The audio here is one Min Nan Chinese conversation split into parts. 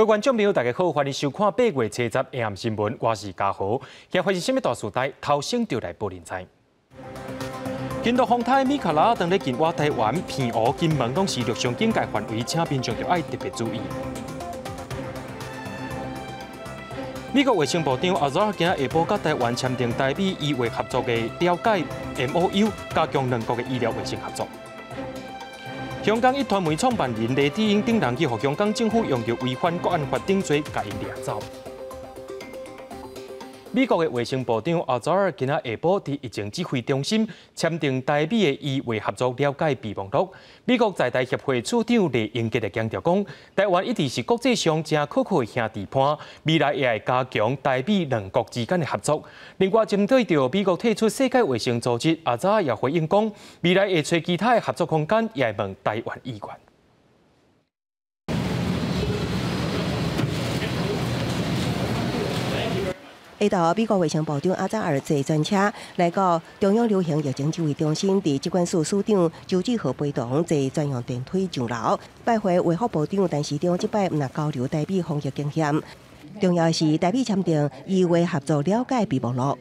各位觀眾朋友，大家好，歡迎收看8月70下暗新聞，我是嘉豪。今發生啥物大事代，頭先就來報恁知。輕度風颱米卡拉當咧近倚台灣、澎湖、金門，攏是陸上警戒範圍，請民眾著愛特別注意。美國衛生部長阿扎爾今仔下晡佮台灣簽訂台美醫衛合作的了解 MOU，加強兩國的醫療衛生合作。香港壹傳媒創辦人黎智英等人去予香港政府用著違反國安法等罪，共𪜶掠走。美國的衛生部長阿扎爾今仔下晡佇疫情指揮中心簽訂台美的醫衛合作了解備忘錄。美國在台協會處長賴英傑就強調講，台灣一直是國際上誠可靠的兄弟伴，未來也會加強台美兩國之間的合作。另外，針對著美國退出世界衛生組織，阿扎爾也回應講，未來會揣其他的合作空間，也會問台灣意願。下晝，美國衛生部長阿扎爾坐專車來到中央流行疫情指揮中心，佇疾管署署長周志豪陪同坐專用電梯上樓拜會衛福部長陳時中。這擺毋但交流台美防疫經驗，重要的是台美簽訂醫衛合作了解備忘錄。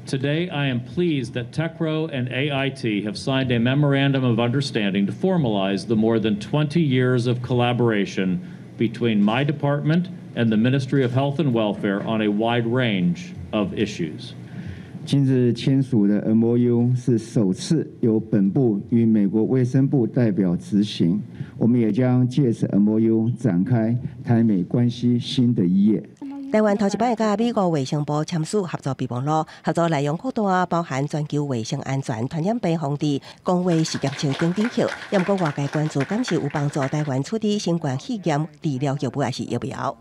Today, I am pleased that TECRO and AIT have signed a memorandum of understanding to formalize the more than 20 years of collaboration between my department and the Ministry of Health and Welfare on a wide range of issues. 今日簽署的 MOU 是首次由本部與美國衛生部代表執行，我們也將借此 MOU 展開台美關係新的一頁。台灣頭一擺佮美國衛生部簽署合作備忘錄，合作內容擴大，包含全球衛生安全、傳染病防治、公衛實驗室等等。也毋過外界關注，敢是有幫助台灣處理新冠肺炎治療藥物抑是疫苗？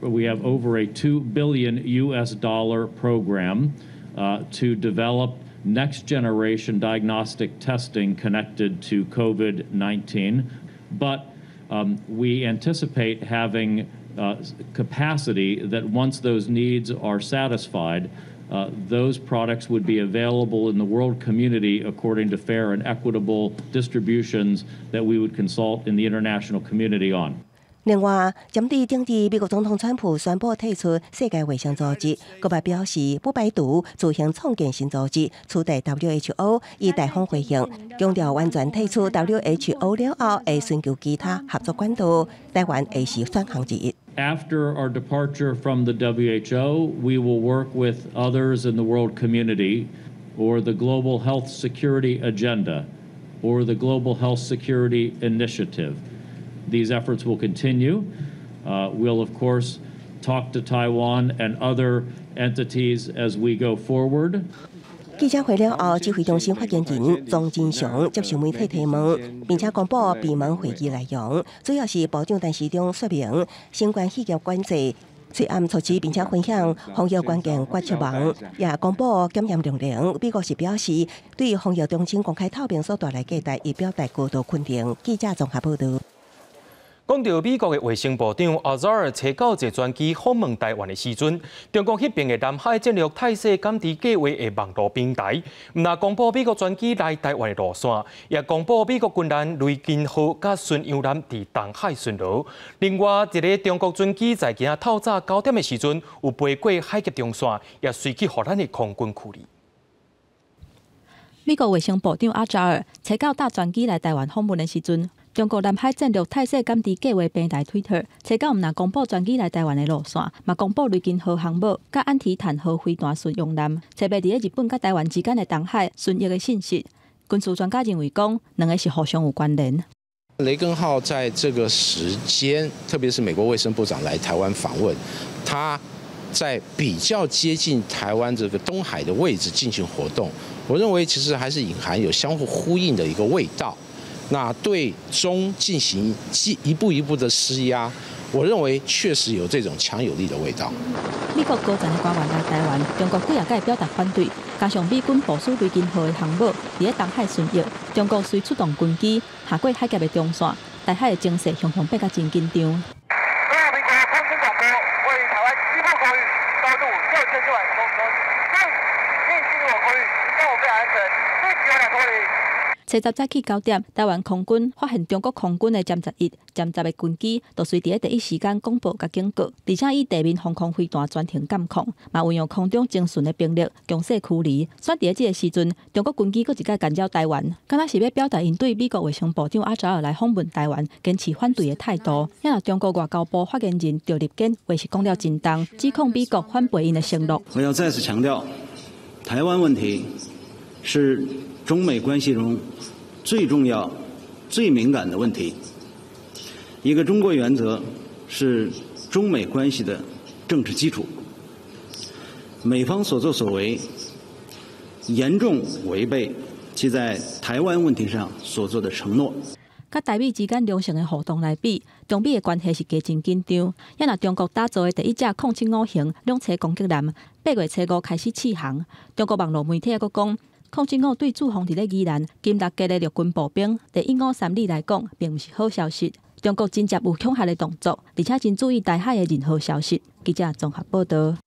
We have over a 2 billion US dollar program to develop next generation diagnostic testing connected to COVID-19, but we anticipate having capacity that once those needs are satisfied, those products would be available in the world community according to fair and equitable distributions that we would consult in the international community on. 另外，針對頂日美國總統川普宣布退出世界衛生組織，閣嘛表示不排除自行創建新組織取代 WHO，伊大方回應，強調完全退出 WHO 了後，會尋求其他合作管道，台灣會是選項之一。 After our departure from the WHO, we will work with others in the world community or the Global Health Security Agenda or the Global Health Security Initiative. These efforts will continue. We'll, of course, talk to Taiwan and other entities as we go forward. 記者會了後，指揮中心發言人莊人祥接受媒體提問，並且公布閉門會議內容，主要是部長陳時中說明新冠肺炎管制、喙罨措施，並且分享防疫關鍵決策網，也公布檢驗量能。美國是表示對防疫中心公開透明所帶來價值，伊表達高度肯定。記者綜合報導。講到美國的衛生部長阿扎爾初九坐專機訪問台灣的時陣，中國彼邊的南海戰略態勢監視計畫的網路平台，毋但公布美國專機來台灣的路線，也公布美國軍艦雷根號佮巡洋艦佇東海巡邏。另外，一个中國專機在今仔透早9點的時陣，有飛過海峽中線，也隨去予咱的空軍處理。美國衛生部長阿扎爾初九搭專機來台灣訪問的時陣，中國南海戰略態勢監視計畫平台推特，初九毋但公布專機來台灣的路線，嘛公布雷根號航母佮安提坦號飛彈巡洋艦，初八佇咧日本佮台灣之間的東海巡弋的信息。軍事專家認為講，兩個是互相有關聯。雷根號在這個時間，特別是美國衛生部長來台灣訪問，他在比較接近台灣這個東海的位置進行活動，我認為其實還是隱含有相互呼應的一個味道。那對中進行一步一步的施壓，我認為確實有這種強有力的味道。美國高層的官員來台灣，中國幾仔擺表達反對，加上美軍部署雷根號的航母佇咧東海巡弋，中國隨出動軍機下過海峽的中線，台海的情勢雄雄變甲真緊張。中華民國空軍廣播，位於台灣西部空域，高度6600公尺，進入我空域，讓我非常安全，距離有2公里。初十早起9點，台灣空軍發現中國空軍的殲十一、殲十的軍機，就隨佇咧第一時間廣播佮警告，而且以地面防空飛彈全程監控，嘛運用空中偵巡的兵力強勢驅離。選佇咧這个時陣，中國軍機閣一擺干擾台灣，敢若是欲表達𪜶對美國衛生部長阿扎爾來訪問台灣堅持反對的態度。也若中國外交部發言人趙立堅話是講了真重，指控美國反背𪜶的承諾。我要再次強調，台灣問題是中美關係中最重要、最敏感的問題。一個中國原則是中美關係的政治基礎。美方所作所為嚴重違背其在台灣問題上所做的承諾。佮台美之間良性的互動來比，中美的關係是加真緊張。也若中國打造的第一隻07五型兩棲攻擊艦，8月初五開始試航。中國網路媒體猶閣講，07五對駐防佇咧宜蘭金六家的陸軍步兵第1532來講，並毋是好消息。中國真正有恐嚇的動作，而且真注意台海的任何消息。記者綜合報導。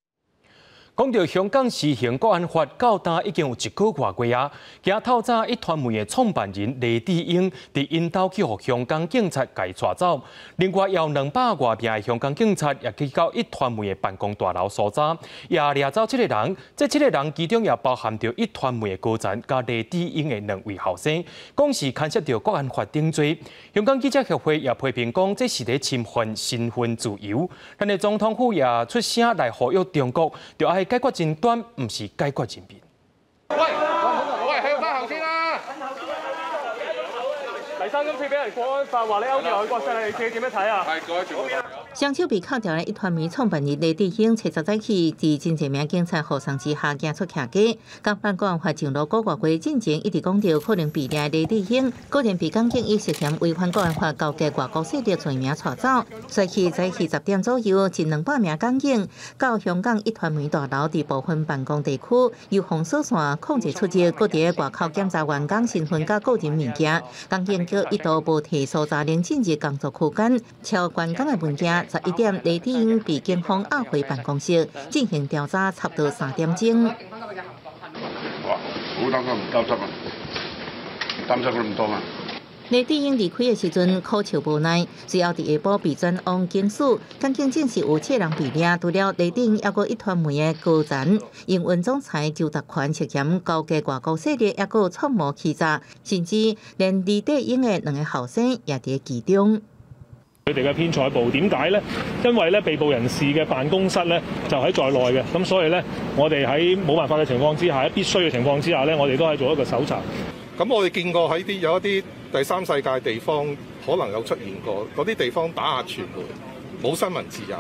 講到香港施行國安法到今已經有一個外月啊！今透早壹傳媒的創辦人黎智英佇𪜶兜去予香港警察共帶走，另外有200外名的香港警察也去到壹傳媒的辦公大樓搜查，也掠走七个人。這七个人其中也包含著壹傳媒的高層佮黎智英的兩位後生，講是牽涉著國安法定罪。香港記者協會也批評講，這是咧侵犯新聞自由。咱的總統府也出聲來呼籲中國，著愛解決爭端，毋是解決人民。喂喂，向翻後先啦！黎生今次俾人國安法話你勾結外國勢力，你自己點樣睇啊？係各位全部。雙手被銬著的壹傳媒創辦人黎智英，初十早起，佇真濟名警察護送之下行出徛家。港版國安法上路個外月進前，一直講著可能被掠的黎智英，果然被港警以涉嫌違反國安法勾結外國勢力罪名帶走。隨去早起10點左右，近200名港警到香港壹傳媒大樓佇部分辦公地區，由封鎖線控制出入，閣佇外口檢查員工身份佮個人物件。港警閣一度無提搜查令進入工作區間，抄員工的文件。11點，黎智英被警方押回辦公室進行調查，差不多3點鐘。哇！好擔心唔擔心啊？擔心佢咁多嘛？黎智英離開的時陣，苦笑無奈。隨後佇下晡被轉往警署，港警證實有七人被掠，除了黎智英，猶閣壹傳媒的高層、營運總裁周達權涉嫌勾結外國勢力，猶閣串謀欺詐，甚至連黎智英的兩个後生也佇其中。佢哋嘅編採部點解呢？因為咧被捕人士嘅辦公室咧就喺在內嘅，咁所以咧我哋喺冇辦法嘅情況之下，喺必須嘅情況之下咧，我哋都係做一個搜查。咁我哋見過喺啲有一啲第三世界地方可能有出現過，嗰啲地方打壓傳媒，冇新聞自由，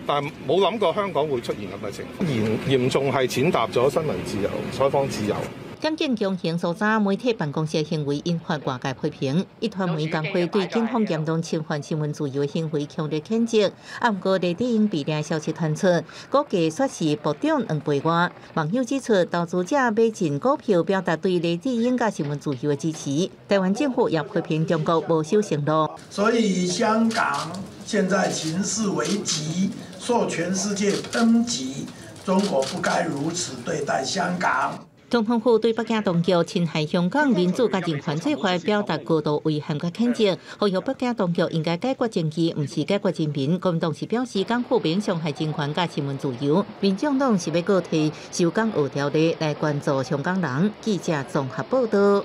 但係冇諗過香港會出現咁嘅情況，嚴嚴重係踐踏咗新聞自由、採訪自由。檢警強行搜查媒體辦公室行為，引發外界批評。壹傳媒工會對警方嚴重侵犯新聞自由行為強烈譴責。啊，毋過黎智英被掠消息傳出，估計煞是暴漲2倍外。網友指出，投資者買進股票，表達對黎智英佮新聞自由的支持。台灣政府也批評中國無守承諾。所以香港現在情勢危急，受全世界抨擊，中國不該如此對待香港。總統府對北京當局侵害香港民主佮人權做法表達高度遺憾佮譴責，呼籲北京當局應該解決爭議，毋是解決人民。國民黨是表示，港府免傷害人權佮新聞自由。民眾黨是欲閣提修港澳條例來關注香港人。記者綜合報導。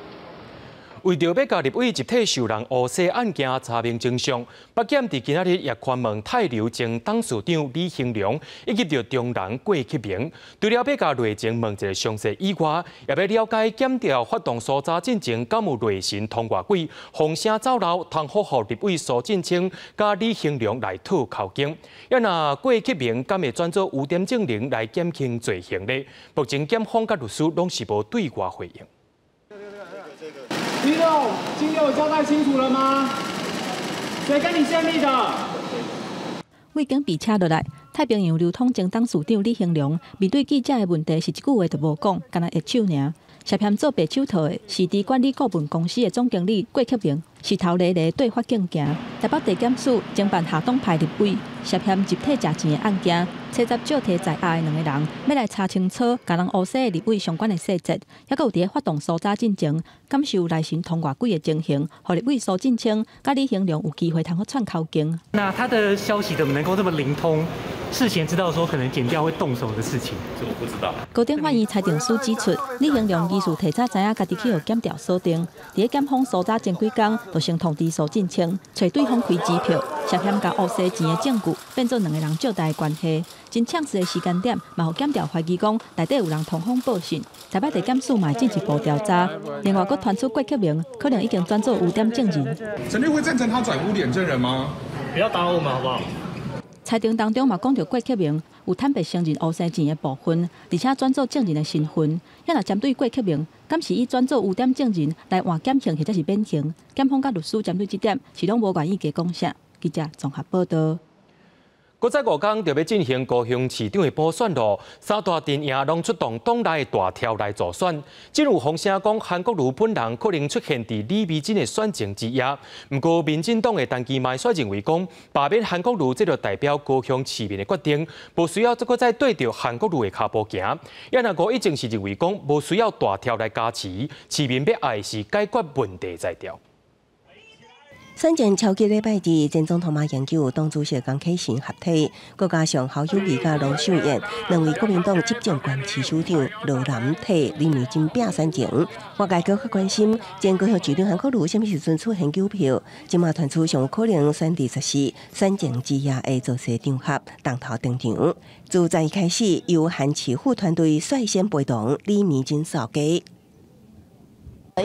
為著欲共立委集體受人烏紗案件查明真相，北檢佇今仔日也寬問泰流前董事長李興良以及著中人郭啟明。除了欲共內情問一个詳細以外，也欲了解檢調發動搜查進前，敢有內神通外鬼，風聲走漏，通予立委蘇震清佮李興良來討口供。啊若郭啟明敢會轉做污點證人來減輕罪行呢？目前檢方佮律師攏是無對外回應。李總，今天有交代清楚了嗎？誰跟你泄密的？已經被請落來，太平洋流通前董事長李興良面對記者的問題是一句話都無講，干焦揮手爾。涉嫌做白手套的是伫管理顧問公司的總經理郭克明，是頭一个對法警行。台北地檢署偵辦下黨派立委涉嫌集體食錢的案件，初十借提在押的兩個人，欲來查清楚共人烏西的立委相關的細節，猶閣有佇咧發動搜查進前，感受來神通外鬼的情形，予立委蘇震清佮李興龍有機會通好串口徑。那他的消息怎麼能夠這麼靈通？事前知道說可能檢調會動手的事情，這我不知道。高等法院裁定書指出，李興龍疑似提早知影家己去予檢調鎖定，佇咧檢方搜查前幾工，就先通知蘇震清，揣對方開支票，涉嫌共烏西錢的證據變做兩个人借貸的關係。真搶事的時間點，嘛予檢調懷疑講內底有人通風報信。台北地檢署嘛進一步調查，另外閣傳出郭克明可能已經轉做污點證人。陳立會贊成他轉污點證人嗎？不要打擾我們，好不好？裁定當中嘛講著郭克明有坦白承認烏西錢的部分，而且轉做證人的身份。遐若針對郭克明，敢是以轉做污點證人來換減刑或者是免刑？檢方佮律師針對這點是攏無願意加講啥。記者綜合報導。閣再5工就欲進行高雄市長的補選囉，三大陣營攏出動黨內的大柱來助選。真有風聲講，韓國瑜本人可能出現佇李眉蓁的選情之夜。毋過，民進黨的陳其邁卻認為講，罷免韓國瑜這就代表高雄市民的決定，無需要閣再對著韓國瑜的跤步行。也若吳益政是認為講，無需要大柱來加持，市民欲愛是解決問題才對。選前超級禮拜二，前總統馬英九、黨主席江啟臣合體，閣加上侯友宜佮盧秀燕兩位國民黨執政縣市首長羅南替李眉蓁拼選情。外界閣較關心前高雄市長韓國瑜啥物時陣出現糾票，這馬傳出上有可能選佇14選前之夜的造勢場合當頭登場。自昨日開始，由韓市府團隊率先陪同李眉蓁掃街。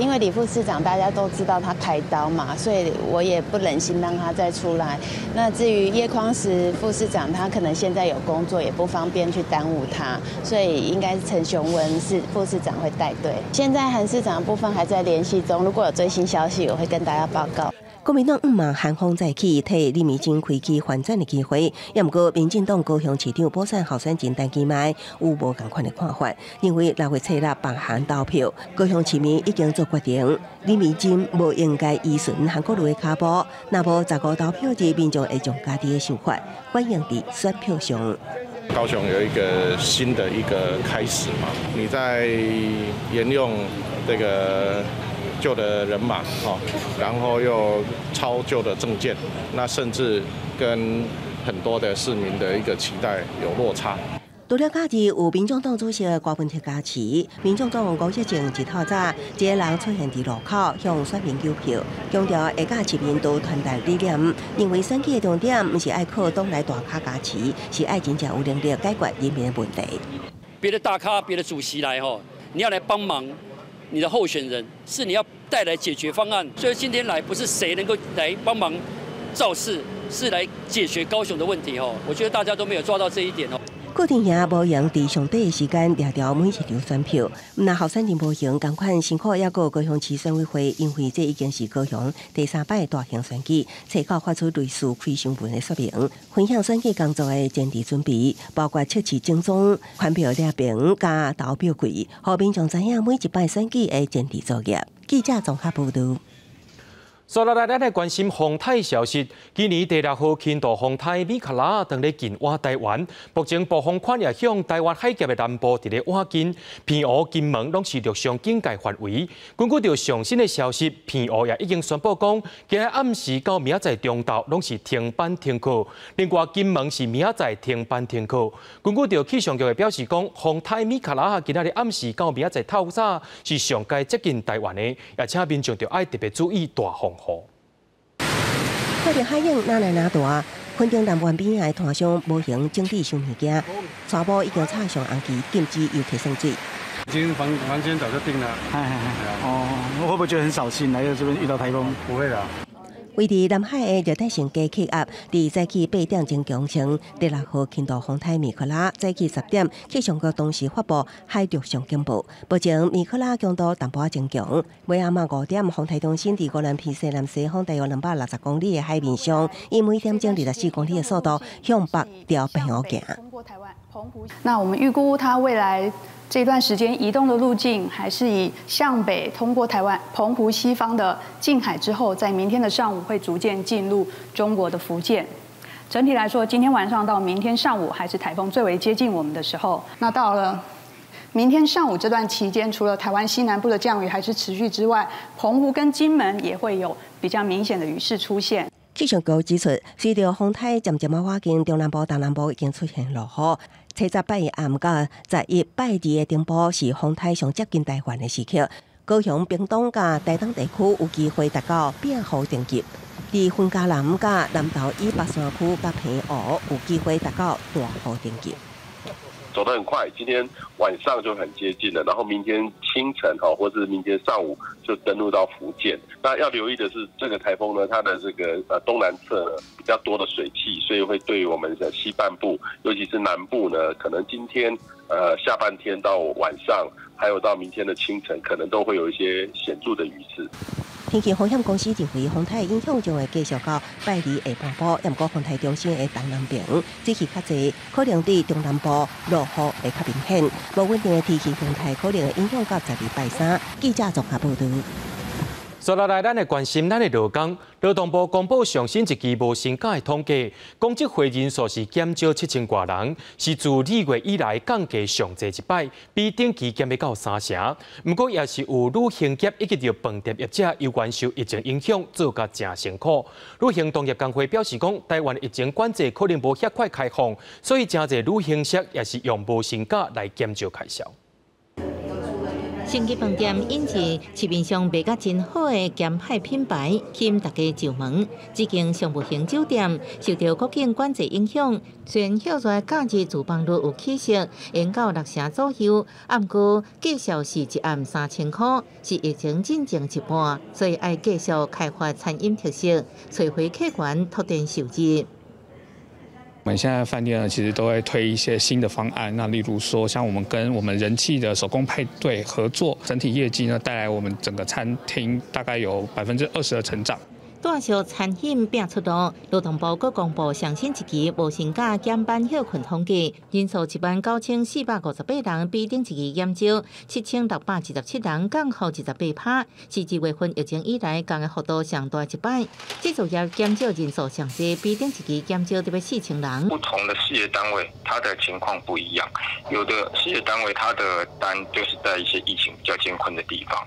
因為李副市長大家都知道他開刀嘛，所以我也不忍心讓他再出來。那至於葉匡時副市長，他可能現在有工作，也不方便去耽誤他，所以應該是陳雄文是副市長會帶隊。現在韓市長部分還在聯繫中，如果有最新消息，我會跟大家報告。國民黨毋望韓風再起，替李眉蓁開啟翻轉的機會。也毋過，民進黨高雄市長補選候選人陳其邁有無仝款的看法，認為六月初六罷韓投票，高雄市民已經做決定，李眉蓁無應該依循韓國瑜的跤步，若無15投票日，民眾會將家己的想法反映佇選票上。高雄有一個新的一個開始嘛，你在沿用這個舊的人馬，然後又抄舊的政見，那甚至跟很多的市民的一個期待有落差。除了假日有民眾黨主席柯文哲加持，民眾黨吳益政一透早一个人出現佇路口向選民求票，強調會佮市民多傳達理念，認為選舉的重點毋是愛靠黨內大咖加持，是愛真正有能力解決人民的問題。別的大咖、別的主席來吼，你要來幫忙你的候選人，是你要帶來解決方案。所以今天來不是誰能夠來幫忙造勢，是來解決高雄的問題哦。我覺得大家都沒有抓到這一點哦。郭亭贏無閒佇上短的時間掠著每一張選票，毋但候選人無閒，仝款辛苦，抑閣高雄市選委會，因為這已經是高雄第三擺大型選舉，冊口發出類似開箱文的說明，分享選舉工作的前置準備，包括測試整裝、寬票掠屏佮投票櫃，予民眾知影每一擺選舉的前置作業。記者綜合報導。接落來，咱來關心風颱消息。今年第六號輕度風颱米卡拉當咧近倚台灣，目前暴風圈也向台灣海峽的南部佇咧倚近，澎湖、金門攏是陸上警戒範圍。根據著上新的消息，澎湖也已經宣布講，今仔暗時到明仔載中晝攏是停班停課。另外，金門是明仔載停班停課。根據著氣象局的表示講，風颱米卡拉今仔日暗時到明仔載透早是上蓋接近台灣的，也請民眾著愛特別注意大風雨。看著海湧若來若大，墾丁南灣邊仔的攤商無閒整理收物件，沙埔已經插上紅旗，禁止遊客耍水。已經房間早就訂了。哦，我會不會覺得很掃興？來到這邊遇到颱風？不會的。位佇南海的熱帶性低氣壓，佇早起8點鐘強成第六號輕度風颱米克拉，早起10點，氣象局同時發布海陸上警報。目前米克拉強度淡薄仔增強。尾暗仔5點，風颱中心佇宜蘭偏西南西方大約260公里的海面上，以每點鐘24公里的速度向北朝澎湖行。那我們預估它未來這段時間移動的路徑，還是以向北通過台灣、澎湖西方的近海之後，在明天的上午會逐漸進入中國的福建。整體來說，今天晚上到明天上午還是颱風最為接近我們的時候。那到了明天上午這段期間，除了台灣西南部的降雨還是持續之外，澎湖跟金門也會有比較明顯的雨勢出現。氣象局指出，隨著風颱漸漸仔倚近，中南部、東南部已經出現落雨。初十拜一暗到11拜二的頂晡是風颱上接近台灣的時刻。高雄、屏東佮台東地區有機會達到變雨等級，佇雲嘉南佮南投以北山區佮澎湖有機會達到大雨等級。走得很快，今天晚上就很接近了，然後明天清晨哈，或是明天上午就登陸到福建。那要留意的是，這個颱風呢，它的這個東南側呢比較多的水汽，所以會對我們的西半部，尤其是南部呢，可能今天下半天到晚上，還有到明天的清晨，可能都會有一些顯著的雨勢。天氣風險公司認為，風颱影響將會繼續到拜二下半晡，毋過風颱中心的東南邊水汽較濟，可能對中南部落雨會較明顯。無穩定的天氣形態可能會影響到12拜三。記者綜合報導。接落來，咱來關心咱的勞工。勞動部公布上新一期無薪假的統計，講這回人數是減少7000外人，是自2月以來降低上濟一擺，比頂期減欲到三成。毋過也是有旅行業以及著飯店業者猶原受疫情影響，做甲誠辛苦。旅行同業公會表示講，台灣疫情管制可能無遐快開放，所以誠濟旅行社也是用無薪假來減少開銷。星級飯店引進市面上賣甲真好的鹹派品牌，吸引大家上門。這間商務型酒店受著國境管制影響，雖然歇熱假日住房率有起色，延到6成左右，毋過繼續是一暗3000箍，是疫情進前一半，所以愛繼續開發餐飲特色，揣回客源拓展收入。我們現在飯店呢，其實都會推一些新的方案。那例如說，像我們跟我們人氣的手工派對合作，整體業績呢，帶來我們整個餐廳大概有20%的成長。大小餐飲拼出路，勞動部閣公布上新一期無薪假減班歇睏統計，人數19458人，比頂一期減少7627人，降幅28%，是自2月份疫情以來降的幅度上大一擺。製造業減少人數上濟，比頂一期減少著欲4000人。不同的事業單位，它的情況不一樣，有的事業單位它的單就是在一些疫情比較艱困的地方，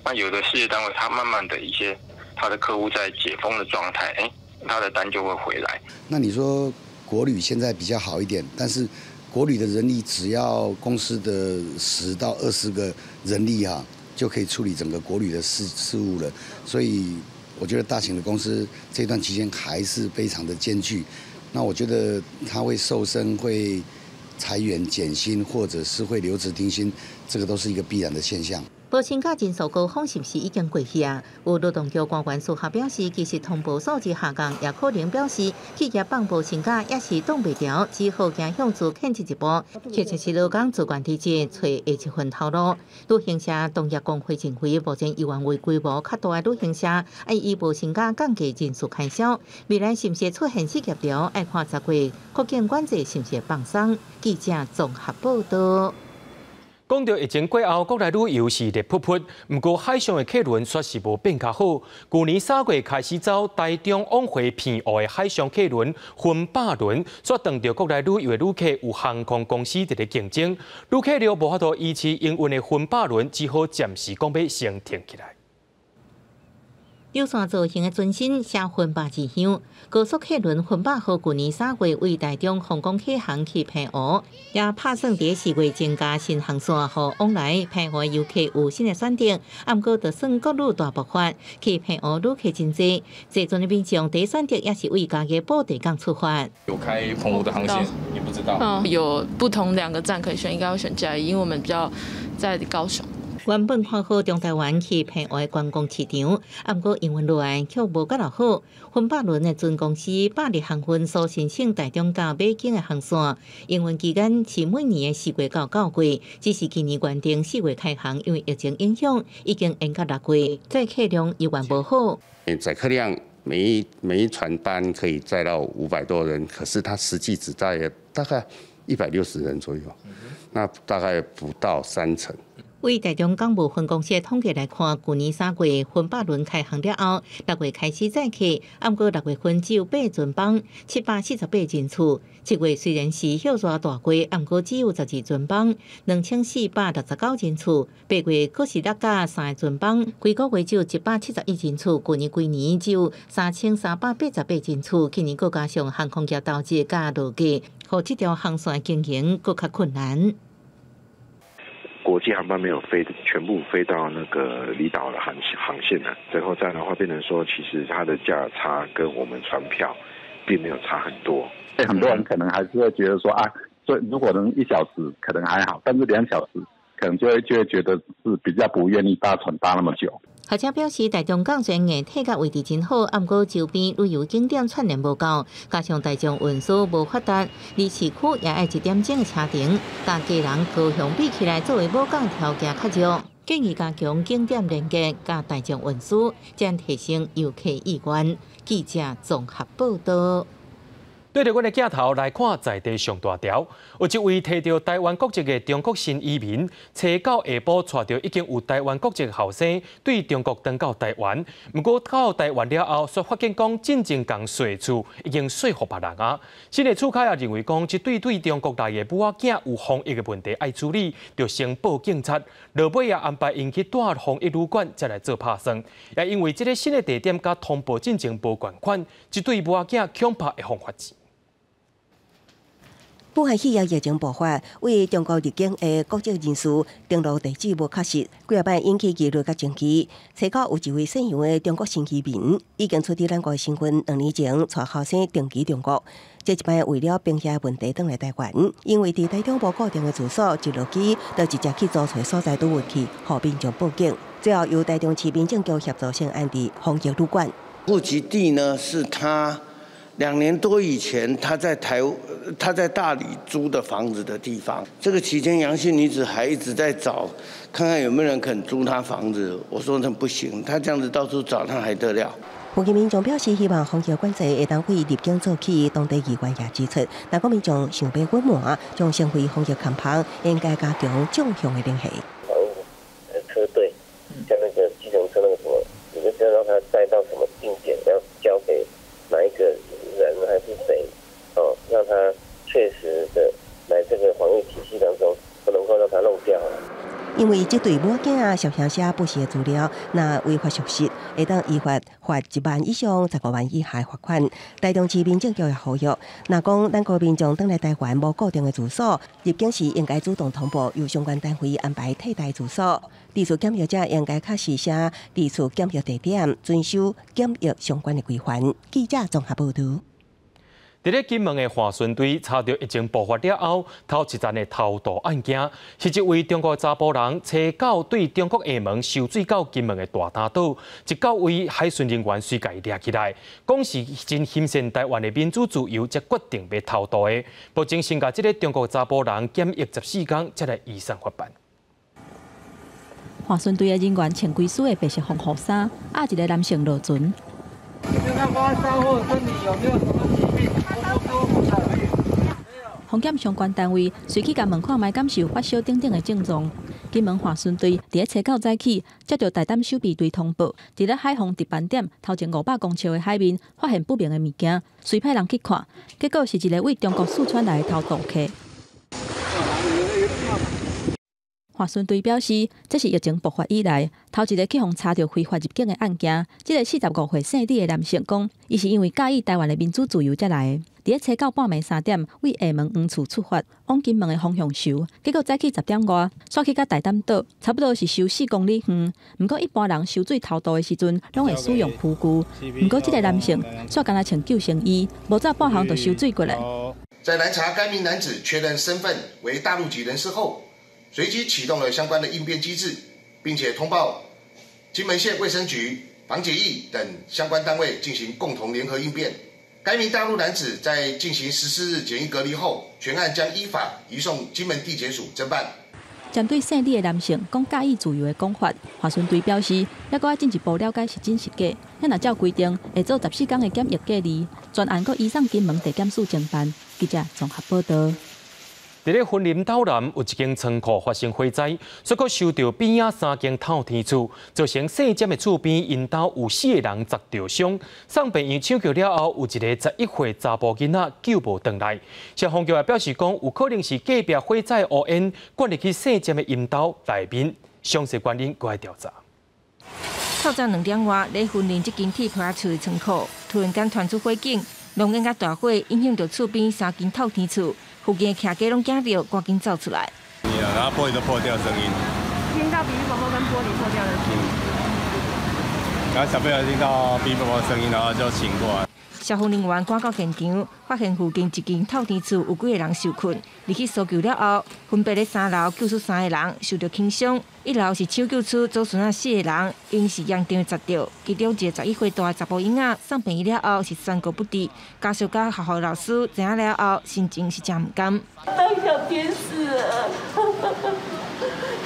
那有的事業單位它慢慢的一些。他的客戶在解封的狀態，他的單就會回來。那你說國旅現在比較好一點，但是國旅的人力只要公司的10到20個人力啊，就可以處理整個國旅的事務了。所以我覺得大型的公司這段期間還是非常的艱巨。那我覺得他會瘦身、會裁員減薪，或者是會留職停薪，這個都是一個必然的現象。無薪假人數高峰是毋是已經過去啊？有勞動局官員私下表示，其實通報數字下降，也可能表示企業放無薪假也是擋袂牢，只好行向資遣這一步。確實是勞工自願離職，揣下一份頭路。旅行社同業公會認為，目前猶原為規模較大的旅行社，愛以無薪假降低人事開銷。未來是毋是出現失業潮，愛看10月國境管制是毋是放鬆。記者綜合報道。講著疫情過後，國內旅遊是熱噗噗，毋過海上的客輪卻是無變較好。舊年3月開始走台中往回澎湖的海上客輪芬百輪，煞當著國內旅遊的旅客有航空公司佇咧競爭，旅客量無法度維持營運的芬百輪，只好暫時講欲先停起來。有線造型的船身寫芬百字樣，高速客輪芬百號舊年3月為台中鳳岡啟航去澎湖，也拍算佇4月增加新航線，予往來澎湖的遊客有新的選擇。毋過，就算國旅大爆發，去澎湖旅客真濟，坐船的民眾第一選擇也是為嘉義布袋港出發。有開澎湖的航線，你不知道？嗯，有不同兩個站可以選，應該會選嘉義，因為我們比較在高雄。原本看好中台灣去澎湖的觀光市場，毋過營運落來卻無蓋偌好。芬百輪的船公司百日航運所申請台中到馬景的航線，營運期間是每年的4月到9月，只是今年原定4月開航，因為疫情影響，已經延到6月，載客量猶原無好。載客量每一船班可以載到500多人，可是它實際只載大概160人左右，那大概不到3成。為台中港務分公司的統計來看，舊年3月芬百輪開航了後，6月開始載客，毋過6月份只有8船班，748人次。7月雖然是歇熱大月，毋過只有12船班，2469人次。8月閣是6甲3個船班，規個月只有171人次。舊年規年只有3388人次。今年閣加上航空業投資佮落價，予這條航線經營閣較困難。國際航班沒有飛，全部飛到那個離島的航線了。最後這樣的話，變成說，其實它的價差跟我們船票並沒有差很多。很多人可能還是會覺得說啊，所以如果能1小時可能還好，但是2小時可能就會覺得是比較不願意搭船搭那麼久。學者表示，台中港雖然硬體佮位置真好，毋過周邊旅遊景點串聯無夠，加上大眾運輸無發達，離市區也愛一點鐘的車程，佮基隆、高雄比起來，作為母港條件較弱，建議加強景點連結佮大眾運輸，才提升遊客意願。記者綜合報道。對著阮的鏡頭來看，在地上大條，有一位提著臺灣國籍的中國新移民，初九下晡帶著已經有臺灣國籍的後生，對中國轉到臺灣。毋過到臺灣了後，卻發現講進前仝稅厝已經說服別人啊。新的厝卡也認為講，這對對中國來的母仔囝有防疫的問題愛處理，就先報警察。落尾也安排𪜶去蹛防疫旅館，才來做拍算。也因為這个新的地點佮通報進前無仝款，這對母仔囝恐怕會予罰錢。武漢肺炎疫情爆發，對中國入境的國籍人士登錄地址無確實，幾仔擺引起疑慮佮爭議。初九有一位姓楊的中國新移民，已經取得咱國的身份，2年前帶後生定居中國。這一擺為了平息問題，轉來臺灣，因為佇台中無固定的住所，一落機就直接去租厝所在拄入去，予民眾報警。最後由台中市民政局協助先安置防疫旅館。戶籍地呢，是他2年多以前，他在大理租的房子的地方。這個期間，楊姓女子還一直在找，看看有沒有人肯租她房子。我說那不行，她這樣子到處找，那還得了？附近民眾表示希望防疫管制會當對入境做起。當地議員也指出，若講民眾想欲隱瞞，將成為防疫空縫，應該加強縱向的聯繫。防疫車隊，像那個計程車那個什麼，你就知道讓他帶到什麼定點，要交給哪一個人還是誰？哦，讓他確實的來這個防疫體系當中，不能夠讓他漏掉。因為這對母囝涉嫌寫不實的資料，若違法屬實，會當依法罰1萬以上15萬以下罰款。台中市民政局也呼籲，若講咱國民眾轉來臺灣無固定的住所，入境時應該主動通報，由相關單位安排替代住所。佇厝檢疫者應該確實寫佇厝檢疫地點，遵守檢疫相關的規範。記者綜合報導。佇咧金門的岸巡隊查著疫情爆發了後，頭一單的偷渡案件，是一位中國查埔人，初九對中國廈門泅水到金門的大嶝島，一到位海巡人員隨共伊掠起來，講是真欣羨臺灣的民主自由，才決定欲偷渡的。目前先共這个中國查埔人檢疫14天，才來移送法辦。岸巡隊的人員穿規身的白色防護衫，押一個男性落船。現在發燒或身體有沒有什麼疾病？防檢相關單位隨去共問看覓，敢是有發燒等等的症狀。金門岸巡隊佇咧初九早起，接著大膽守備隊通報，佇咧海防值班點頭前500公尺的海面發現不明的物件，隨派人去看，結果是一个對中國四川來的偷渡客。岸巡隊表示，這是疫情爆發以來頭一个去予查著非法入境的案件。這个45歲姓李的男性講，伊是因為佮意臺灣的民主自由才來的。佇咧初九半暝3點，對廈門黃厝出發，往金門的方向游，結果早起10點外，煞去到大嶄島，差不多是游4公里遠。毋過一般人泅水偷渡的時陣，攏會使用浮具。毋過這个男性煞敢若穿救生衣，無走半項就泅水過來。在攔查該名男子確認身份為大陸籍人士後，隨即啟動了相關的應變機制，並且通報金門縣衛生局、防檢疫等相關單位進行共同聯合應變。該名大陸男子在進行14日檢疫隔離後，全案將依法移送金門地檢署偵辦。針對姓李的男性講佮意自由的講法，華春隊表示，猶閣愛進一步了解是真是假。若照規定，會做14天的檢疫隔離，全案閣移送金門地檢署偵辦。記者綜合報道。佇咧雲林斗南有一間倉庫發生火災，煞閣燒著邊仔三間透天厝，造成細針的厝邊𪜶兜有四个人砸著傷，送病院搶救了後，有一个11歲查埔囡仔救無轉來。消防局也表示講，有可能是隔壁火災烏煙灌入去細針的𪜶兜內面，詳細原因閣愛調查。透早2點外，咧雲林這間鐵皮厝的倉庫，突然間傳出火警，濃煙佮大火影響著厝邊三間透天厝。附近的徛家攏驚著，趕緊走出來。然後玻璃都破掉聲音，聽到嗶嗶啵啵跟玻璃破掉的聲音。然後小朋友聽到嗶嗶啵啵聲音，然後就醒過來。消防人員趕到現場，發現附近一間透天厝有幾个人受困，入去搜救了後，分別佇三樓救出三个人受著輕傷，一樓是搶救出祖孫仔四个人，𪜶是嚴重砸著，其中一个11歲大的查埔囡仔送病院了後是宣告不治，家屬佮學校老師知影了後，心情是誠毋甘。當小天使啊！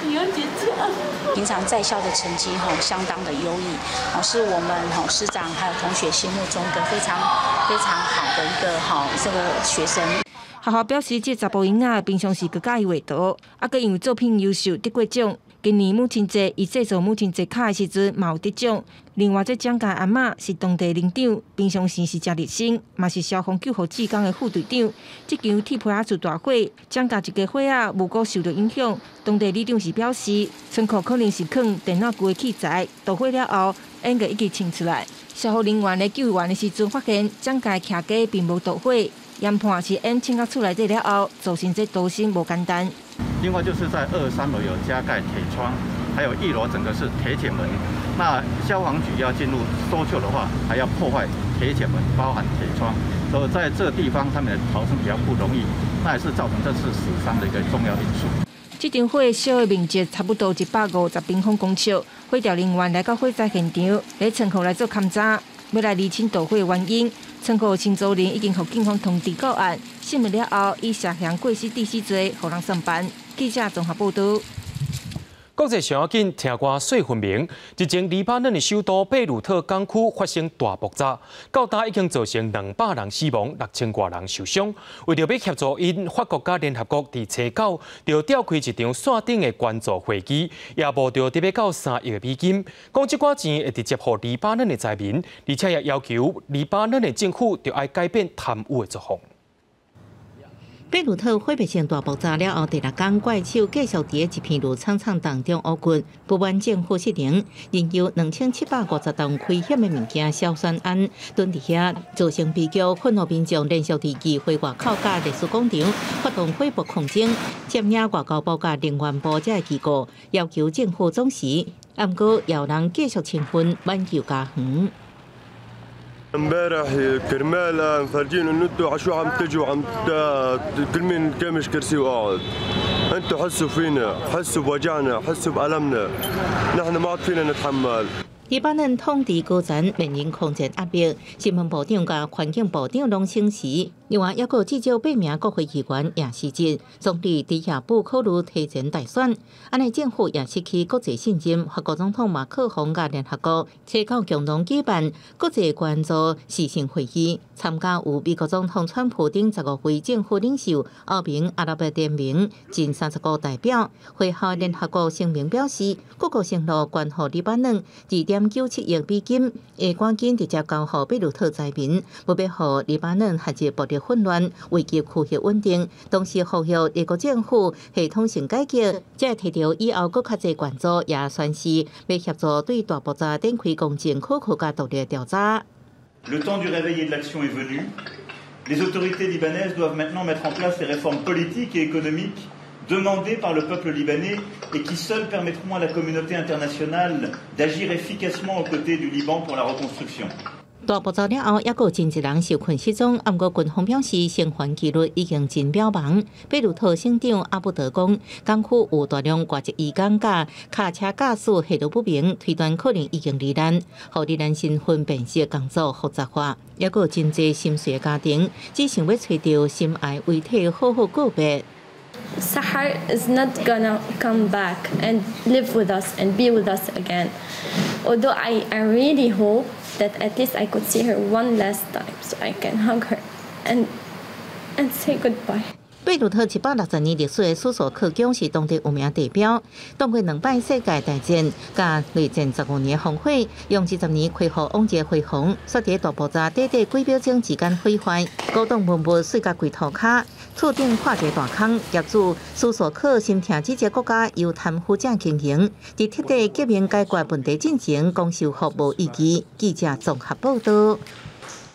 你又堅強。平常在校的成績吼相當的優異，是我們吼師長還有同學心目中的非常非常好的一個吼這個學生。學校表示，這查埔囡仔平常時閣佮意畫圖，啊，閣因為作品優秀得過獎。今年母親節，伊製作母親節卡的時陣，嘛有得獎。另外，這蔣家阿嬤是當地里長，平常時是誠熱心，嘛是消防救護志工的副隊長。這間鐵皮仔厝大火，蔣家一家伙仔無辜受著影響。當地里長是表示，倉庫可能是囥電腦舊的器材，導火了後，煙個已經衝出來。消防人員咧救援的時陣，發現蔣家徛家並無導火，研判是煙衝到厝內底了後，造成這逃生無簡單。另外就是在二三樓有加蓋鐵窗，還有一樓整個是鐵捲門。那消防局要進入搜救的話，還要破壞鐵捲門，包含鐵窗，所以在這個地方他們的逃生比較不容易，那也是造成這次死傷的一個重要因素。這場火燒的面積差不多150平方公尺，火調人員來到火災現場，佇倉庫來做勘查，欲來釐清導火原因。倉庫承租人已經予警方通知告案，審問了後，以涉嫌過失致死罪，予人送辦。記者綜合報導。國際上要緊，聽歌說分明。日前，黎巴嫩的首都貝魯特港區發生大爆炸，到今已經造成200人死亡，6000外人受傷。為著欲協助𪜶，法國佮聯合國佇初九就召開一場線頂的援助會議，也募著得欲到3億美金，講這寡錢會直接予黎巴嫩的災民，而且也要求黎巴嫩的政府著愛改變貪污的作風。貝魯特毀滅性大爆炸了後，第六工怪手繼續佇一片爐倉倉當中挖掘，不滿政府失靈，仍有2750噸危險的物件硝酸銨囤佇遐，造成悲劇。憤怒民眾連續佇議會外口佮歷史廣場發動火爆抗爭，佔領外交部佮能源部這个機構，要求政府總辭。毋過，有人繼續勤奮挽救家園。 امبارح كرمال نفرجيهم انه انتوا عشو عم تجوا عم كل مين كامش كرسي وقاعد. انتوا حسوا فينا، حسوا بوجعنا، حسوا بألمنا، نحن ما عاد فينا نتحمل. 黎巴嫩統治高層面臨空前壓力，新聞部長佮環境部長攏請辭，另外猶閣有至少八名國會議員也辭職，總理迪亞布考慮提前大選，按呢政府也失去國際信任。法國總統馬克宏佮聯合國初九共同舉辦國際援助視訊會議，參加有美國總統川普等15位政府領袖、歐盟、阿拉伯聯盟近30個代表。會後聯合國聲明表示，各國承諾捐予黎巴嫩2.97億美金，會趕緊直接交予貝魯特災民，無欲予黎巴嫩陷入暴力混亂，危及區域穩定。同時呼籲黎國政府系統性改革，才會提著以後閣較濟援助，也宣示欲協助對大爆炸展開公正、可靠佮獨立調查。 Le temps du réveil et de l'action est venu. Les autorités libanaises doivent maintenant mettre en place les réformes politiques et économiques demandées par le peuple libanais et qui seules permettront à la communauté internationale d'agir efficacement aux côtés du Liban pour la reconstruction. 大爆炸了後，猶閣有真濟人受困失蹤。毋過軍方表示，生還幾率已經真渺茫。貝魯特省長阿布德講，港區有大量外籍移工佮卡車駕駛下落不明，推斷可能已經罹難，予罹難身份辨識工作複雜化。猶閣有真濟心碎的家庭，只想欲揣著心愛遺體好好告別。Sahar is not gonna come back and live with us and be with us again. Although I really hope that at least I could see her one last time so I can hug her and say goodbye. 貝魯特160年歷史的思索克宮是當地有名地標，當過兩擺世界大戰，佮內戰15年烽火，用20年恢復往日輝煌，煞佇大爆炸短短幾秒鐘之間毀壞，古董文物碎甲規塗跤，厝頂破一个大空，業主思索克心疼這個國家由貪腐者經營，佇徹底革命解決問題進前，講修復無意義。記者綜合報道。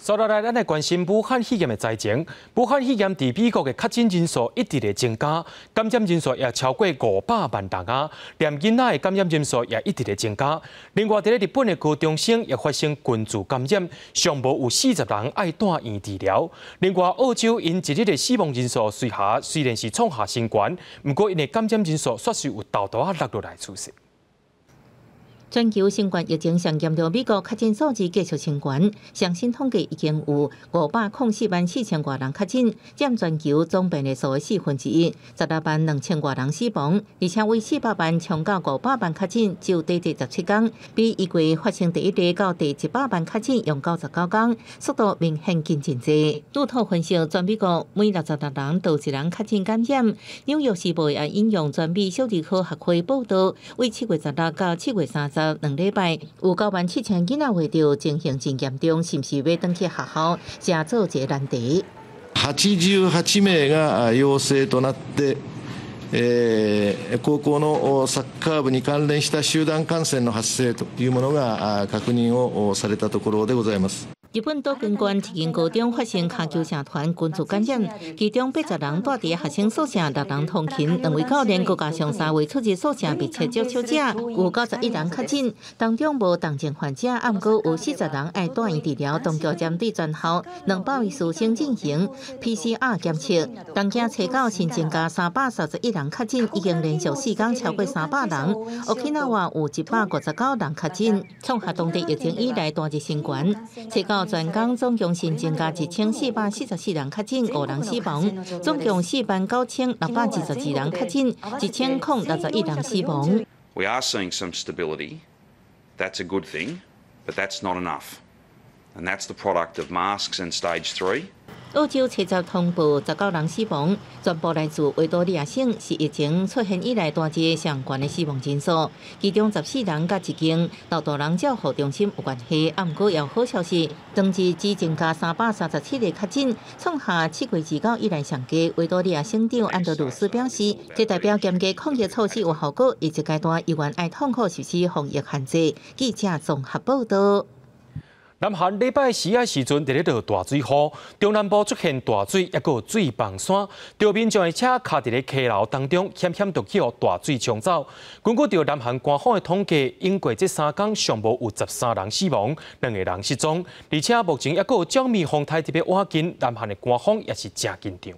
接落來，咱來關心武漢肺炎的災情。武漢肺炎佇美國的確診人數一直咧增加，感染人數也超過500萬人啊！連囡仔的感染人數也一直咧增加。另外，佇咧日本的高中生也發生群聚感染，上無有40人愛住院治療。另外，澳洲𪜶一日的死亡人數雖然是創下新高，毋過𪜶的感染人數煞是有沓沓仔落落來趨勢。全球新冠疫情上嚴重，美國確診數字繼續升懸，上新統計已經有50444,000外人確診，佔全球總病例數的四分之一，16萬2千外人死亡，而且為400萬衝到500萬確診，只有短短17天，比1月發生第一例到第100萬確診用99天，速度明顯緊真濟。路透分析，全美國每66人就一人確診感染。紐約時報也引用全美小兒科學會報道，為7月16到7月302禮拜，有9萬7千囡仔患著情形真嚴重，是毋是欲轉去學校，誠做一個難題。 88名が陽性となって、高校のサッカー部に関連した集団感染の発生というものが確認をされたところでございます。日本島根縣一間高中發生跤球社團群聚感染，其中80人蹛佇學生宿舍，六人通勤，兩位教練閣加上三位出入宿舍密切接觸者，有91人確診，當中無重症患者，毋過有40人愛住院治療。當局針對全校200位師生進行 PCR 檢測，東京初九新增加331人確診，已經連續4天超過300人。沖繩有159人確診，創下當地疫情以來單日新高。初九全港總共新增加1444人確診，五人死亡，總共4萬9622人確診，1061人死亡。 We are seeing some stability. That's a good thing, but that's not enough. And that's the product of masks and stage three. 澳洲初十通報19人死亡，全部來自維多利亞省，是疫情出現以來單日上懸的死亡人數。其中14人佮一間老大人照護中心有關係。啊，毋過有好消息，當日只增加337個確診，創下7月29以來上低。維多利亞省長安德魯斯表示，這代表嚴格抗疫措施有效果，這階段猶原愛痛苦實施防疫限制。記者綜合報道。南韓禮拜四仔時陣，佇咧落大水雨，中南部出現大水，抑閣有水崩山，著民眾的車卡佇咧溪流當中，險險著去予大水沖走。根據著南韓官方的統計，經過這3工上無有13人死亡，兩個人失蹤，而且目前抑閣有鳥鳴風颱特別倚近，南韓的官方也是誠緊張。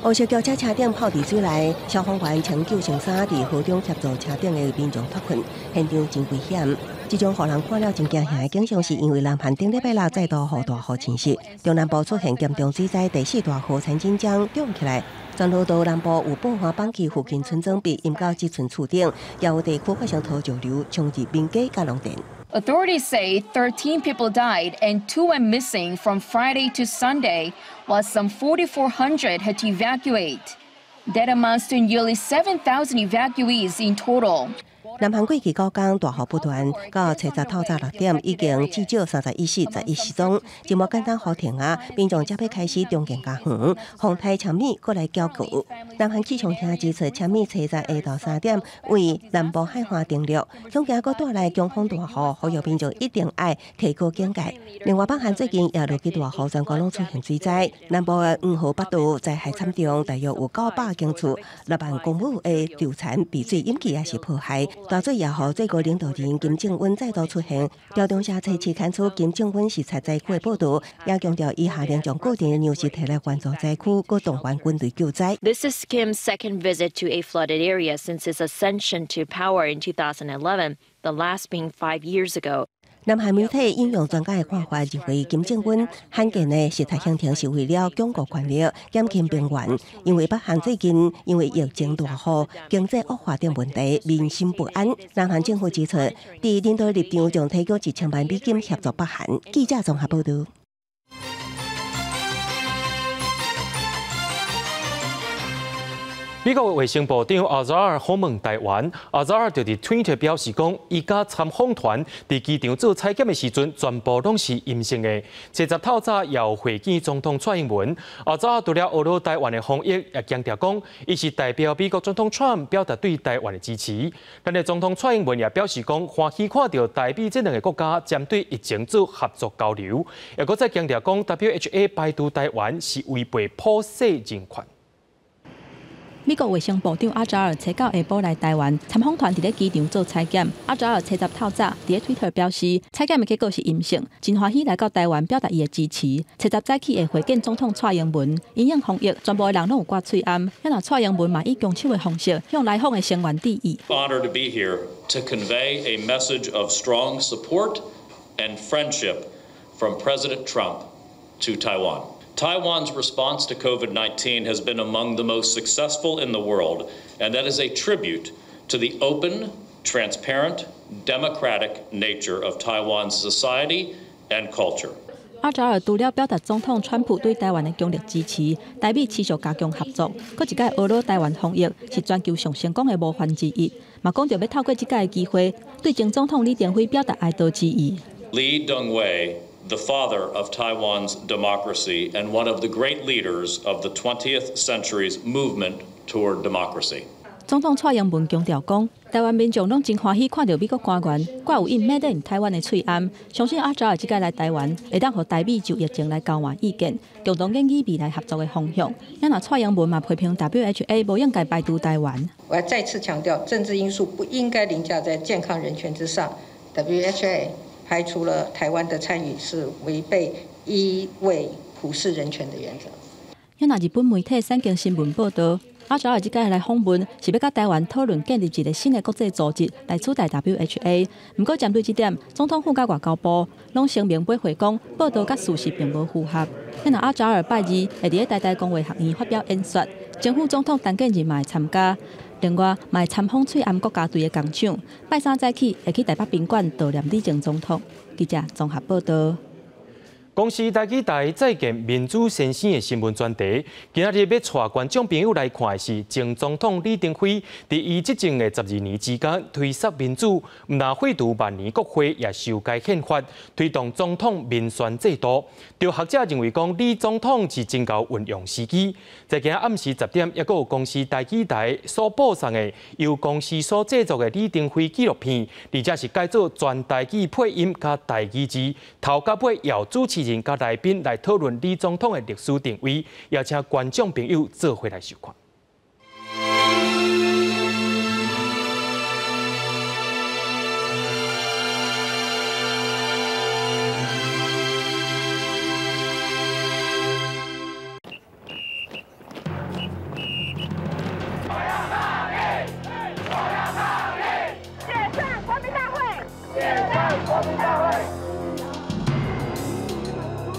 烏色轎車車頂泡佇水內，消防員穿救生衫佇河中協助車頂的民眾脫困，現場真危險。這種予人看了真驚嚇的景象，是因為南韓頂禮拜六再度予大雨侵襲，中南部出現嚴重水災，第四大河川錦江漲起來，全羅道南部有寶華板區附近村莊被淹到這寸厝頂，也有地區發生土石流衝入民家佮農田。 Authorities say 13 people died and two went missing from Friday to Sunday, while some 4,400 had to evacuate. That amounts to nearly 7,000 evacuees in total. 南韓過去9天大雨不斷，到初十透早6點已經至少31死11失蹤，這無簡單雨停啊！民眾才欲開始重建家園，風颱車米閣來攪局。南韓氣象廳指出，車米初十下晝3點位南部海岸登陸，恐驚閣帶來強風大雨，呼籲民眾一定愛提高警戒。另外，北韓最近也落起大雨，全國攏出現水災，南部的黃河北道災害慘重，大約有900間厝、6萬公畝的稻田被水淹去，抑是破壞。大水也予最高領導人金正恩再度出現，朝中社初次刊出金正恩視察災區的報導，也強調伊下令將固定的糧食提來援助災區，閣動員軍隊救災。 This is Kim's second visit to a flooded area since his ascension to power in 2011, the last being 5 years ago. 南韓媒體引用專家的看法，認為金正恩罕見的實態行程是為了鞏固權力、減輕兵員，因為北韓最近因為疫情大雨、經濟惡化等問題，民心不安。南韓政府指出，佇領導立場將提供1000萬美金協助北韓。記者綜合報導。美國衛生部長阿扎爾訪問台灣，阿扎爾就佇 Twitter 表示講，伊佮參訪團佇機場做採檢的時陣，全部攏是陰性的。初十透早也有會見總統蔡英文。阿扎爾除了呵咾台灣的防疫，也強調講，伊是代表美國總統川普表達對台灣的支持。咱的總統蔡英文也表示講，歡喜看到台美這兩個國家針對疫情做合作交流，也閣再強調講，WHA 排除台灣是違背普世人權。美國衛生部長阿扎爾初九下晡來台灣，參訪團佇咧機場做採檢。阿扎爾初十透早佇咧推特表示，採檢的結果是陰性，真歡喜來到台灣表達伊的支持。初十早起會會見總統蔡英文，因應防疫，全部的人攏有掛喙罨。遐若蔡英文嘛以拱手的方式向來訪的成員致意。 Honored to be here to convey a message of strong support and friendship from President Trump to Taiwan. Taiwan's response to COVID-19 has been among the most successful in the world, and that is a tribute to the open, transparent, democratic nature of Taiwan's society and culture. 阿扎爾除了表達總統川普對台灣的強力支持，台美持續加強合作，閣一擺呵咾台灣防疫是全球上成功的模範之一，嘛講著欲透過這擺的機會，對前總統李登輝表達哀悼之意。 Lee Teng-hui, the father of Taiwan's democracy and one of the great leaders of the 20th century's movement toward democracy. 總統蔡英文強調講，台灣民眾攏真歡喜看著美國官員掛有印 Made in 台灣的喙罨，相信阿扎爾這擺來台灣，會當予台美就疫情來交換意見，共同研擬未來合作的方向。若蔡英文嘛批評 WHA 無應該排除台灣。我要再次強調，政治因素不應該凌駕在健康人權之上。WHA 排除了台灣的參與，是違背醫衛普世人權的原則。若日本媒體產經新聞報導，阿扎爾這擺來訪問，是欲佮台灣討論建立一個新的國際組織來取代 WHA。毋過針對這點，總統府佮外交部攏聲明駁回講，報導佮事實並無符合。若阿扎爾拜二會佇咧台大公衛學院發表演說，前副總統陳建仁嘛會參加。另外，嘛會參訪喙罨國家隊的工廠。拜三早起會去台北賓館悼念李前總統。記者綜合報導。公視台語台再見民主先生的新聞專題，今仔日欲帶觀眾朋友來看的是前總統李登輝佇伊執政的12年之間推捒民主，毋但廢除萬年國會，也修改憲法，推動總統民選制度。著學者認為講，李總統是真𠢕運用時機。在今暗時10點，猶閣有公視台語台所播送的由公視所製作的李登輝紀錄片，而且是改做全台語配音佮台語字，頭到尾由主持人佮來賓來討論李總統的歷史定位，也請觀眾朋友做伙來收看。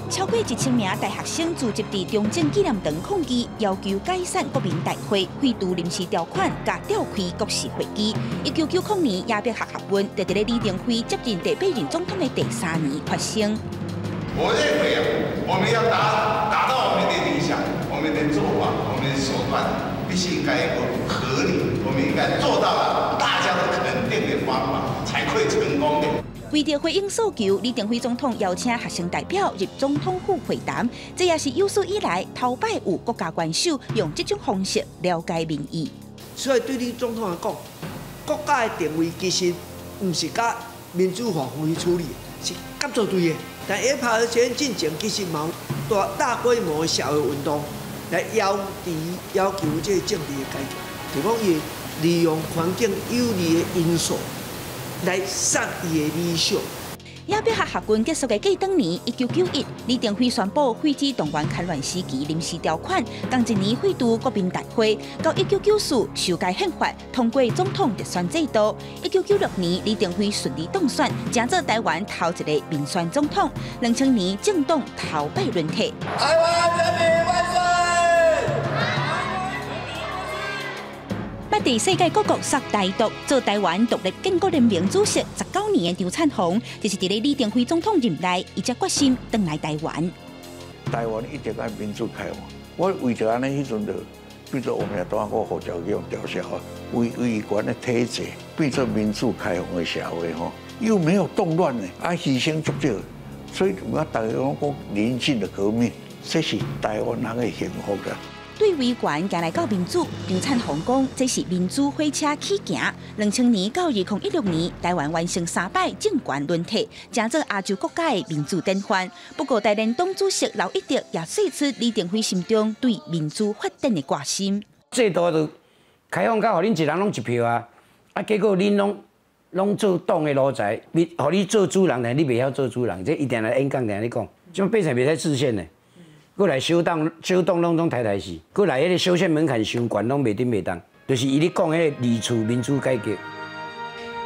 超過1000名大學生聚集佇中正紀念堂抗議，要求解散國民大會、廢除臨時條款、佮調開國是會議。1990年亞伯學合運，就佇咧李登輝接任第八任總統的第3年發生。我認為啊，我們要達到我們的理想，我們的做法，我們的手段，必須應該一個合理，我們應該做到了大家都肯定的方法，才會成功的。為著回應訴求，李登輝總統邀請學生代表入總統府會談，這也是有史以來頭擺有國家元首用這種方式了解民意。所以對李總統來講，國家的定位其實毋是佮民主化方式處理，是合作對的。但下拍學院進前其實嘛有大規模的社會運動來要求這個政治的改革，就講伊利用環境有利的因素來殺伊的理想。雅碧學學軍結束的過當年，1991，李登輝宣布廢止動員戡亂時期臨時條款，仝一年廢除國民大會，到1994修改憲法，通過總統直選制度。1996年，李登輝順利當選，成做台灣頭一个民選總統。2000年政黨頭擺輪替。台灣人民萬歲！捌佇世界各國說台獨，做台灣獨立建國聯盟主席19年的張燦鴻，就是佇咧李登輝總統任內，伊才決心轉來台灣。台灣一定愛民主開放，我為著按呢，彼陣就變做我們當我護照去予吊銷啊，維權的體制變做民主開放的社會吼，又沒有動亂呢，啊犧牲足少，所以我大家攏講寧靜的革命，這是台灣人的幸福啦。對維權行來到民主，張燦鴻講這是民主火車起行。2000年到2016年，台灣完成三擺政權輪替，成做亞洲國家的民主典範。不過，台聯黨主席劉一德也說出李登輝心中對民主發展的掛心。制度就開放到予恁一人攏一票啊，啊，結果恁攏做黨的奴才，你予你做主人，但你袂曉做主人，這伊定來演講，定咧講，這變成袂使制憲的。閣來小黨小黨攏總刣刣死，閣來彼个修憲門檻傷懸，攏袂頂袂動，就是伊咧講彼个二次民主改革。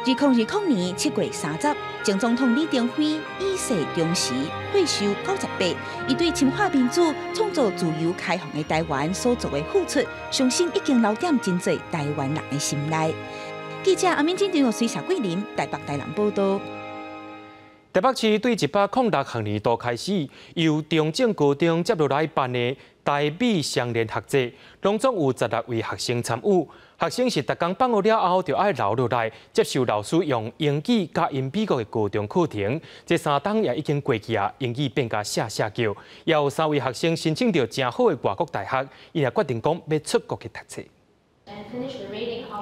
2020年7月30，前總統李登輝與世長辭，歲壽98，伊對深化民主、創造自由開放的台灣所做的付出，相信已經留踮真濟台灣人的心內。記者阿敏金、張玉水、謝桂林，台北、台南報道。台北市對106學年度開始，由中正高中接落來辦的台美雙聯學祭，攏總有16位學生參與。學生是逐工放學了後，就愛留落來接受老師用英語教𪜶美國的高中課程。這3冬也已經過去啊，英語變甲寫寫叫。也有三位學生申請著誠好的外國大學，𪜶也決定講欲出國去讀冊。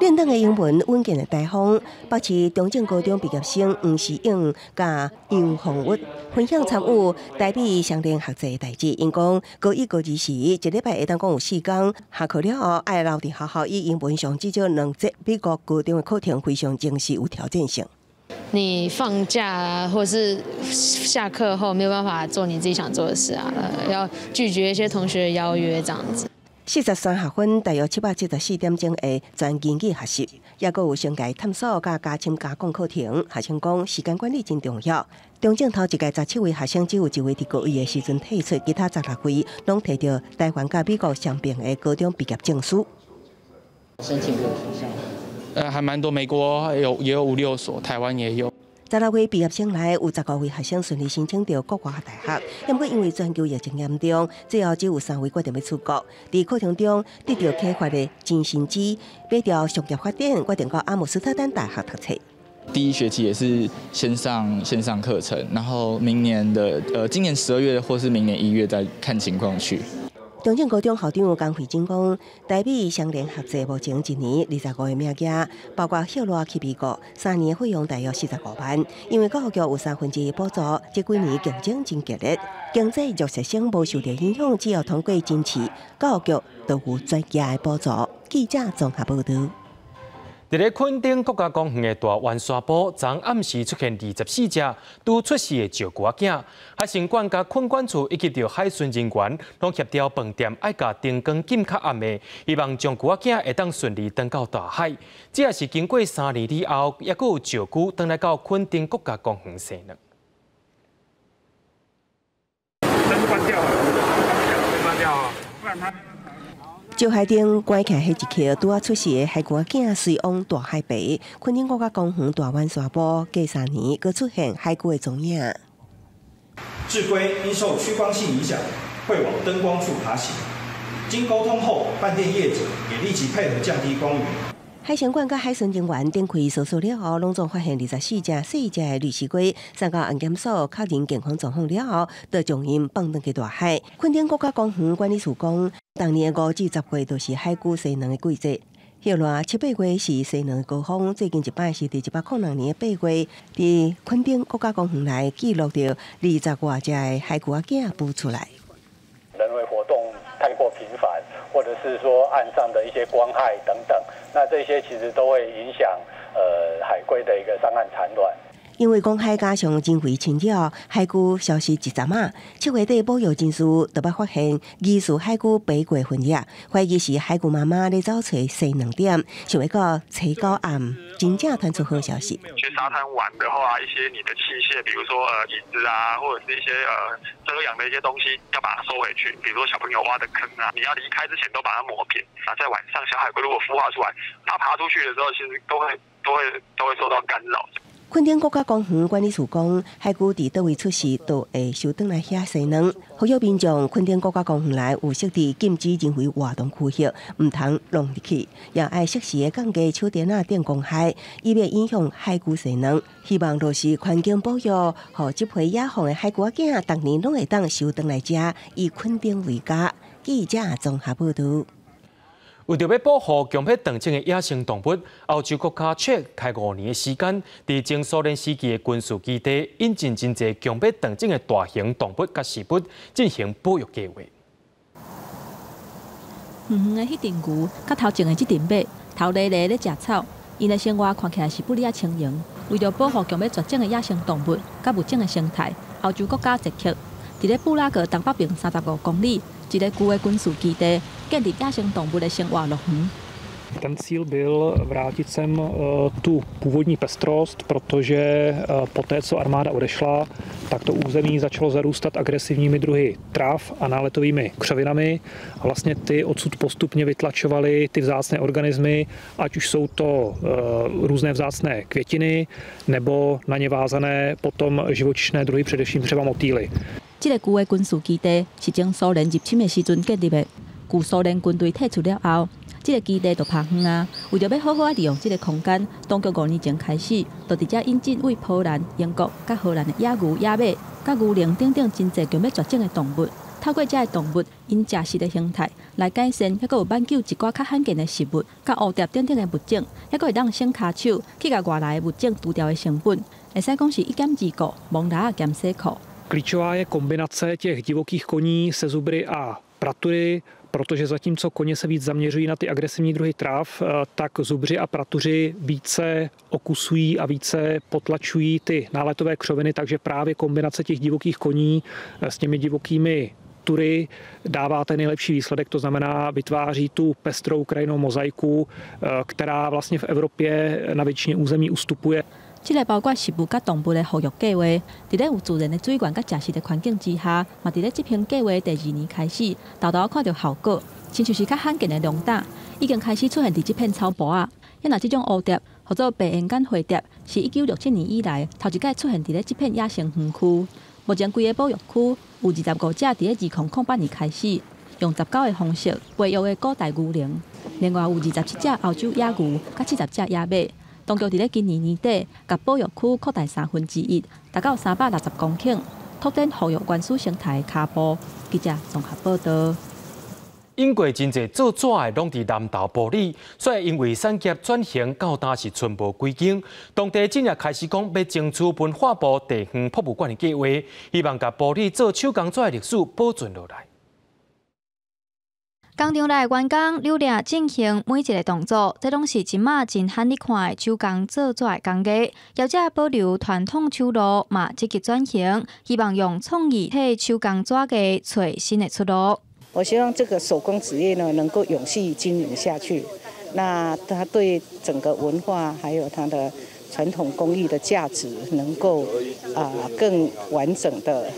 輪轉的英文，穩健的台風，北市中正高中畢業生黃時勇佮楊鳳玉分享參與台美雙聯學祭的代誌。𪜶講高一、高二時，一禮拜會當講有4工，下課了後愛留佇學校以英文上至少兩節美國高中的課程，非常重視有挑戰性。你放假或是下課後沒有辦法做你自己想做的事啊，要拒絕一些同學的邀約，這樣子。43學分，大約774點鐘的全英語學習，抑閣有生涯探索佮加深加廣課程。學生講時間管理真重要。中正頭一屆17位學生，只有一位佇高一的時陣退出，其他16位攏提著台灣佮美國雙爿的高中畢業證書。申請過學校？還蠻多，美國有也有五六所，台灣也有。 16位畢業生內，有15位學生順利申請著國外大學，毋過因為全球疫情嚴重，最後只有三位決定欲出國。佇課程中得著啟發的金新之，買著商業發展，決定到阿姆斯特丹大學讀冊。第一學期也是先上線上課程，然後明年的今年12月或是明年1月再看情況去。中正高中校長江惠珍講，台美雙聯學祭目前一年25個名額，包括歇熱去美國，3年費用大約45萬。因為教育局有1/3補助，這幾年競爭真激烈，經濟弱勢生無受著影響，只要通過甄試，教育局都有專家的補助。記者綜合報導。佇咧墾丁國家公園的大灣沙埔，昨暗時出現24隻拄出世的石龜仔囝。海生館佮墾管處以及著海巡人員，攏協調飯店愛共燈光禁較暗的，希望將龜仔囝會當順利轉到大海。這也是經過3年以後，猶閣有石龜轉來到墾丁國家公園生卵。燈關掉，關掉啊，不然它。石海頂關起來彼一刻，拄仔出世的海龜仔囝隨往大海爬。墾丁國家公園大灣沙埔，過3年，閣出現海龜的蹤影。稚龜因受趨光性影響，會往燈光處爬行。經溝通後，飯店業者也立即配合降低光源。海生館佮海巡人員展開搜索了後，攏總發現24隻細隻的綠蠵龜，送到安檢所確認健康狀況了後，就將𪜶放轉去大海。墾丁國家公園管理處講，逐年5至10月都是海龜生卵的季節。歇熱七八月是生卵的高峰，最近一擺是佇106年的8月，佇墾丁國家公園內記錄著20外隻的海龜仔囝孵出來。人為活動太過頻繁，或者是說岸上的一些光害等等，那這些其實都會影響海龜的一個上岸產卵。因為公海加上人為侵擾，海龜消失一陣仔。7月底，保育人士就捌發現疑似海龜爬過分野，懷疑是海龜媽媽咧走揣生卵點，想欲到初九暗，真正傳出好消息。去沙灘玩的話，一些你的器械，比如說椅子啊，或者是一些遮陽的一些東西，要把它收回去。比如說小朋友挖的坑啊，你要離開之前都把它抹平。啊，在晚上小海龜如果孵化出來，它爬出去的時候，其實都會受到干擾。墾丁國家公園管理處講，海龜佇佗位出世，就會收轉來遐生卵。呼籲民眾，墾丁國家公園內有設置禁止人為活動區域，毋通弄入去，也愛適時的降低手電仔燈光害，以免影響海龜生卵。希望落實環境保育，予這批野放的海龜仔囝，逐年攏會當收轉來遮，以墾丁為家。記者綜合報導。為著欲保護強迫斷種的野生動物，歐洲國家捷開5年的時間，佇前蘇聯時期的軍事基地引進真濟強迫斷種的大型動物佮食物進行保育計劃。遠遠的彼陣牛，佮頭前的這陣馬，頭犁犁咧食草，𪜶的生活看起來是不哩仔輕盈。為著保護強欲絕種的野生動物佮物種的生態，歐洲國家捷克佇咧布拉格東北邊35公里一個舊的軍事基地，建立野生動物的生活樂園。 Ten cíl byl vrátit sem tu původní pestrost, protože poté, co armáda odešla, tak to území začalo zarůstat agresivními druhy trav a náletovými křovinami. A vlastně ty odsud postupně vytlačovaly ty vzácné organismy, ať už jsou to různé vzácné květiny, nebo na ně vázané potom živočišné druhy, především třeba motýly. 這个舊的軍事基地是前蘇聯入侵的時陣建立的。舊蘇聯軍隊退出了後，這个基地就拋荒啊。為著欲好好仔利用這个空間，當局5年前開始，就佇遮引進對波蘭、英國佮荷蘭的野牛、野馬、佮牛羚等等真濟強欲絕種的動物。透過這个動物𪜶食食的形態來改善，猶閣有挽救一寡較罕見的食物、佮蝴蝶等等的物種，猶閣會當省跤手去共外來的物種除掉的成本，會使講是一兼二顧，摸蜊仔兼洗褲。 Klíčová je kombinace těch divokých koní se zubry a pratury, protože zatímco koně se víc zaměřují na ty agresivní druhy trav, tak zubři a pratuři více okusují a více potlačují ty náletové křoviny, takže právě kombinace těch divokých koní s těmi divokými tury dává ten nejlepší výsledek, to znamená vytváří tu pestrou krajinnou mozaiku, která vlastně v Evropě na většině území ustupuje. 這个包括食物佮動物的復育計劃，佇咧有自然的水源佮食食的環境之下，嘛佇咧執行計劃第二年開始，沓沓看著效果，親像是較罕見的龍膽，已經開始出現佇這片草埔仔。啊若這種蝴蝶，號做白緣紡花蝶，是1967年以來頭一擺出現佇咧這片野生園區。目前規个保育區有25隻，佇咧2008年開始，用19個方式培育的古代牛羚，另外有27隻歐洲野牛，佮70隻野馬。當局佇咧今年年底，共保育區擴大1/3，達到360公頃，拓展復育原始生態的跤步。記者綜合報導。英國真濟做紙的攏佇南投埔里，煞因為產業轉型到今是賰無幾間。當地今日開始講欲爭取文化部地方博物館的計劃，希望共埔里做手工紙的歷史保存落來。工廠內員工熟練進行每一个動作，這攏是這馬真罕咧看的手工做紙的工藝。業者保留傳統手路，嘛積極轉型，希望用創意替手工紙藝揣新的出路。我希望這個手工紙業呢，能夠永續經營下去。那它對整個文化還有它的傳統工藝的價值，能夠更完整的，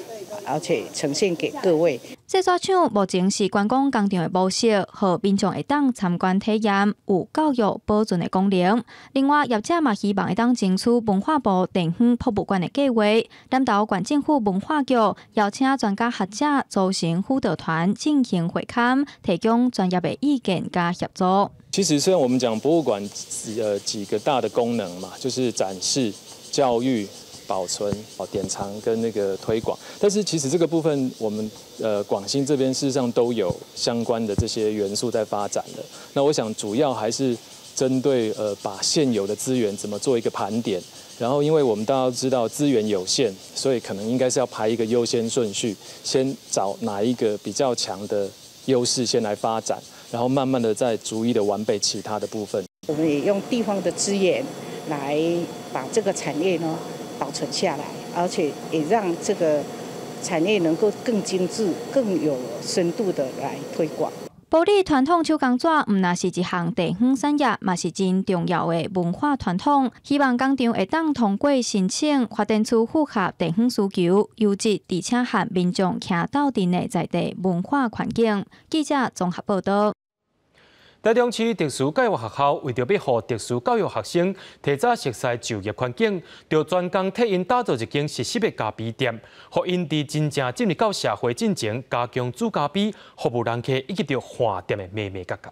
而且呈現給各位。製紙廠目前是觀光工廠的模式，予民眾會當參觀體驗，有教育保存的功能。另外，業者嘛希望會當爭取文化部地方博物館的計劃，南投縣政府文化局邀請專家學者組成輔導團進行會勘，提供專業的意見佮協助。其實雖然我們講博物館幾個大的功能嘛，就是展示、教育、保存、哦典藏跟那個推廣，但是其實這個部分我們廣興這邊事實上都有相關的這些元素在發展的。那我想主要還是針對把現有的資源怎麼做一個盤點，然後因為我們大家都知道資源有限，所以可能應該是要排一個優先順序，先找哪一個比較強的優勢先來發展，然後慢慢的再逐一的完備其他的部分。我們也用地方的資源來把這個產業呢，保存下來，而且也讓這個產業能夠更精緻、更有深度的來推廣。埔里傳統手工紙，毋但是一項地方產業，嘛是真重要的文化傳統。希望工廠會當通過申請發展出符合地方需求、優質，而且和民眾徛鬥陣的在地文化環境。記者綜合報道。台中市特殊教育學校為著欲予特殊教育學生提早熟悉就業環境，就專工替𪜶打造一間實習的咖啡店，予𪜶佇真正進入到社會進前，加強煮咖啡、服務人客以及著換店的眉眉角角。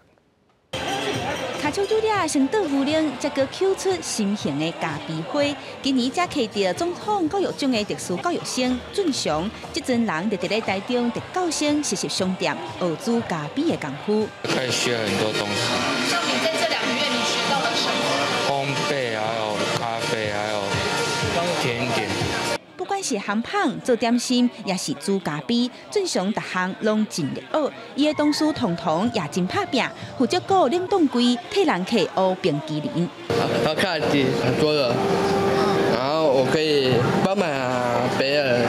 跤手拄掠先倒牛奶，才閣抾出心形的咖啡花。今年才摕著總統教育獎的特殊教育生俊祥，這陣人就佇咧台中特教生實習商店學煮咖啡的功夫。可以學很多東西。像你在這2個月，你學到了什麼？烘焙，還有咖啡，還有甜點。不管是烘焙、做點心，抑是煮咖啡，俊祥逐項攏盡力學。伊的同事彤彤也真拍拚，負責顧冷凍櫃，替人客烏冰淇淋。好看很多了，然後我可以幫忙別人。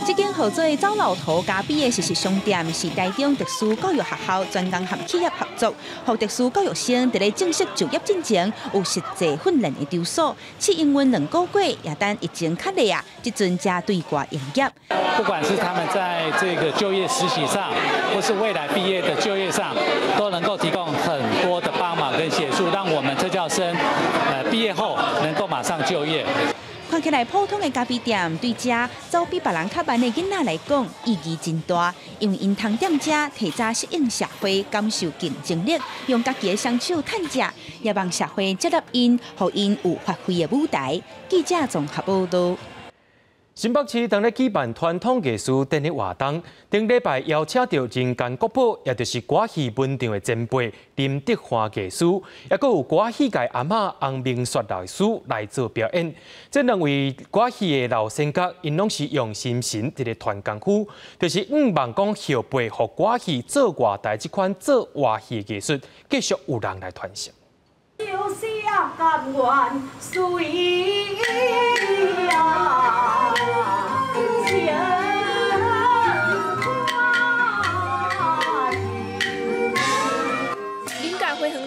這間號做走老頭咖啡的實習商店，是台中特殊教育學校專工和企業合作，予特殊教育生佇咧正式就業進前有實際訓練的場所。試營運2個月，也等疫情較熱啊，這陣才對外營業。不管是他們在這個就業實習上，或是未來畢業的就業上，都能夠提供很多的幫忙跟協助，讓我們特教生，畢業後能夠馬上就業。看起來普通的咖啡店，對這走比別人較慢的囡仔來講，意義真大，因為𪜶通踮遮提早適應社會，感受競爭力，用家己的雙手趁食，也望社會接納𪜶，予𪜶有發揮的舞台。記者綜合報道。新北市當咧舉辦傳統藝術展的活動，頂禮拜邀請著人間國寶，也就是歌戲文場的前輩林德華藝師，也閣有歌戲界阿嬤洪明雪老師來做表演。這兩位歌戲的老先覺，𪜶攏是用心神佇咧傳功夫，就是向望講後輩予歌戲做外台這款做活戲的藝術，繼續有人來傳承。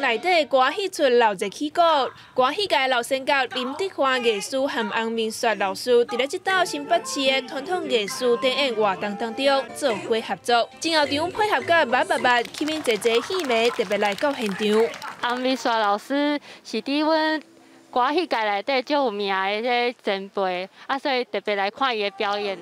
內底歌戲出老熱起鼓，歌戲界老先覺林德華藝師和洪明雪老師，佇咧這道新北市的傳統藝術展演活動當中做伙合作，前後場配合甲密密密，吸引濟濟戲迷特別來到現場。洪明雪老師是佇阮歌戲界內底足有名的這個前輩，啊，所以特別來看伊的表演。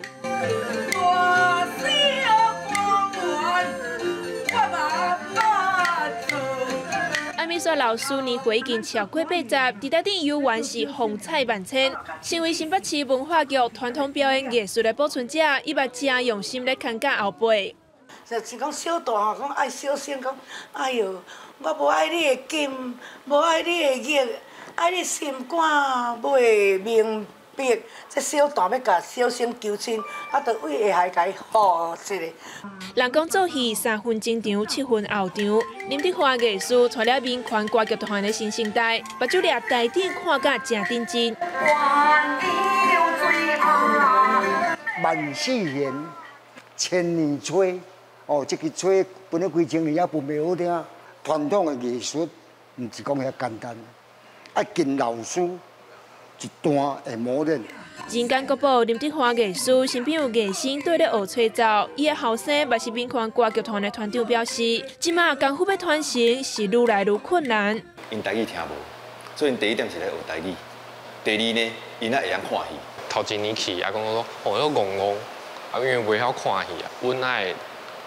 洪明雪老師年歲已經超過80，佇台頂猶原是風采萬千。身為新北市文化局傳統表演藝術的保存者，伊嘛誠用心咧看教後輩。就是講小大吼，講愛小生講，哎喲，我無愛你的金，無愛你的玉，愛你心肝袂明白。這小旦欲共小生求親，啊，就為下海共伊好一下。人講做戲3分前場，7分後場。林德華藝師帶了民權歌劇團的新生代，目睭掠台頂看甲誠認真。萬世弦，千年吹，哦，這個吹分了幾千年也分袂好聽。傳統的藝術，毋是講遐簡單，愛經老師一段的磨練。人間國寶林德華藝師身邊有藝生綴咧學吹奏，伊的後生嘛是民權歌劇團的團長表示，這馬功夫欲傳承是愈來愈困難。𪜶台語聽無，所以𪜶第一點是咧學台語，第二呢，𪜶愛會曉看戲。頭一年去，啊講講哦，遐戇戇，啊因為袂曉看戲啊，阮愛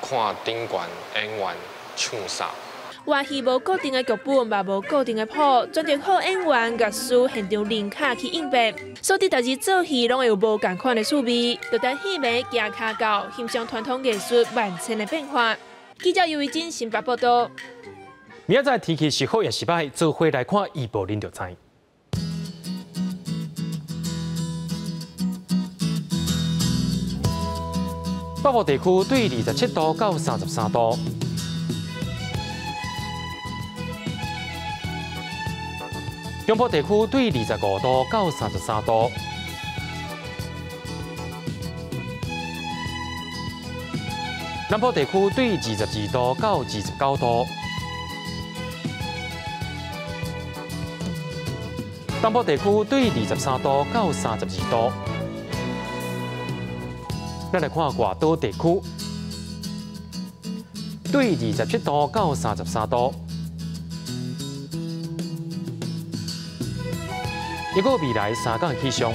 看頂懸演員唱啥。活戲無固定的劇本，嘛無固定的譜，專著靠演員、樂師現場臨卡去應變。所以，逐日做戲攏會有無仝款的趣味，就等戲迷行跤到，欣賞傳統藝術萬千的變化。記者尤維珍新北報道。明仔載天氣是好抑是䆀，做伙來看預報，恁就知。北部地區對27度到33度。中部地区对25度到33度。南部地区对22度到29度，东部地区对23度到32度。咱来看外岛地区，对27度到33度。一个未来3天气象。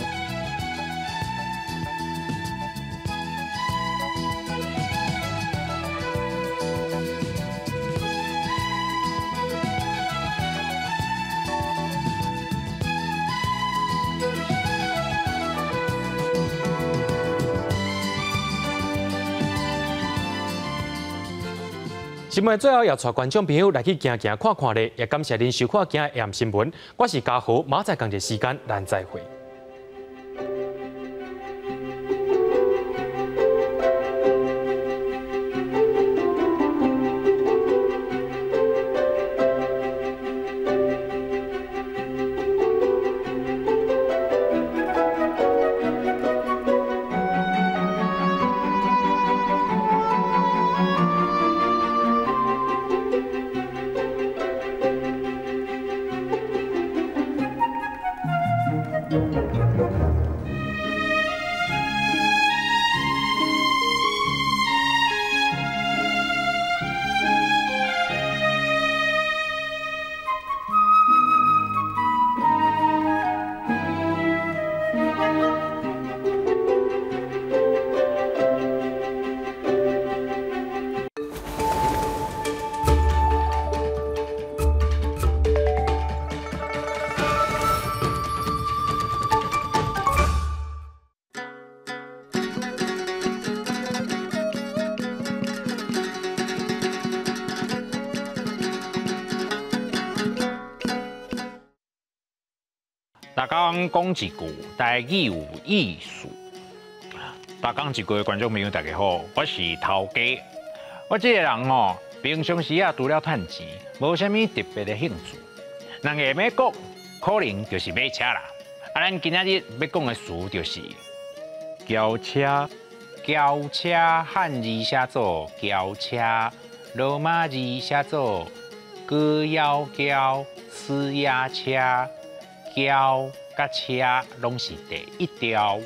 新闻最后也带观众朋友来去行行看看咧，也感谢您收看今日的新闻。我是嘉豪，明仔载同一时间咱再会。逐工讲一句台语有意思。逐工一句的观众朋友，大家好，我是头家。我这个人吼，平常时啊，除了趁钱，无啥物特别的兴趣。人下欲讲，可能就是买车啦。啊，咱今仔日欲讲的词就是轿车。轿车汉字写做轿车，罗马字写做高腰轿、私压车。轿佮车拢是第一调。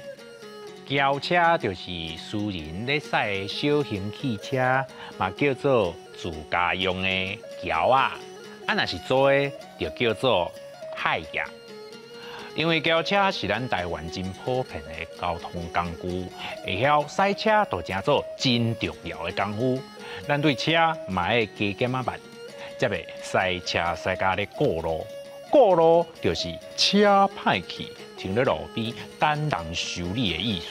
轿车就是私人咧驶的小型汽车，嘛叫做自家用的轿仔。啊，若是租的，就叫做海轿。因为轿车是咱台湾真普遍的交通工具，会晓驶车就成做真重要的功夫。咱对车嘛爱加减仔捌，才袂驶车驶甲咧过路。过路就是车歹去，停咧路边等人修理的意思。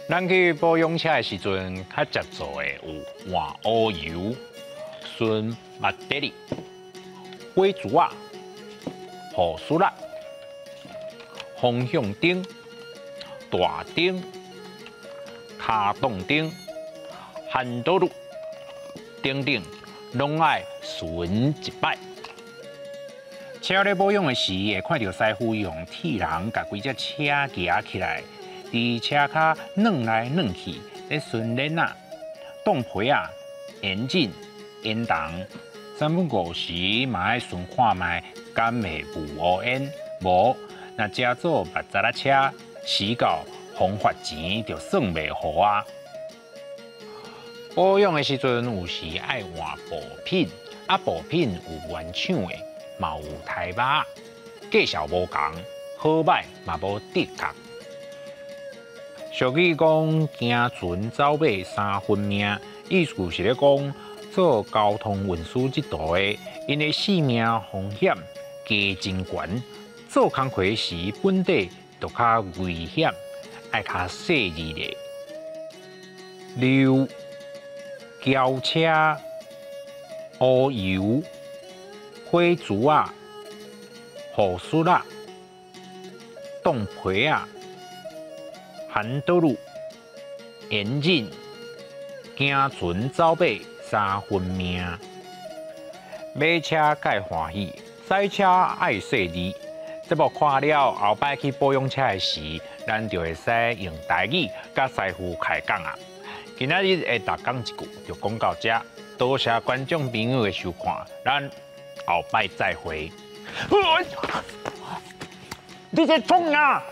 咱去保养车的时阵，较常做的有换乌油、巡马德里、火柱仔、护锁啦、方向灯、大灯、卡挡灯、handle 路等等。拢爱巡一摆。车咧保养的时，会看著师傅用铁笼共规只车夹起来，伫车跤转来转去，咧巡链仔、挡皮仔、引擎、烟筒，三不五时嘛爱巡看觅，敢会雾乌烟？无，若车做捌杂仔车，死到风发钱就算袂好啊。保养的时阵，有时爱换部品，啊，部品有原厂的，嘛有台巴，价数无仝，好歹嘛无得角。俗语讲，行船走马三分命，意思是咧讲，做交通运输这途的，𪜶的性命风险加真悬，做工课时本底就较危险，爱较细腻咧。溜。轿车、乌油、火柱仔、护锁仔、挡皮仔、handle 路、引擎、行船走马三分命。買車蓋歡喜，駛車愛細膩。節目看了後擺去保養車的時，咱就會使用台語佮師傅開講啊。今仔日的逐工一句就講到這，多謝觀眾朋友的收看，咱後擺再會。你這創啥？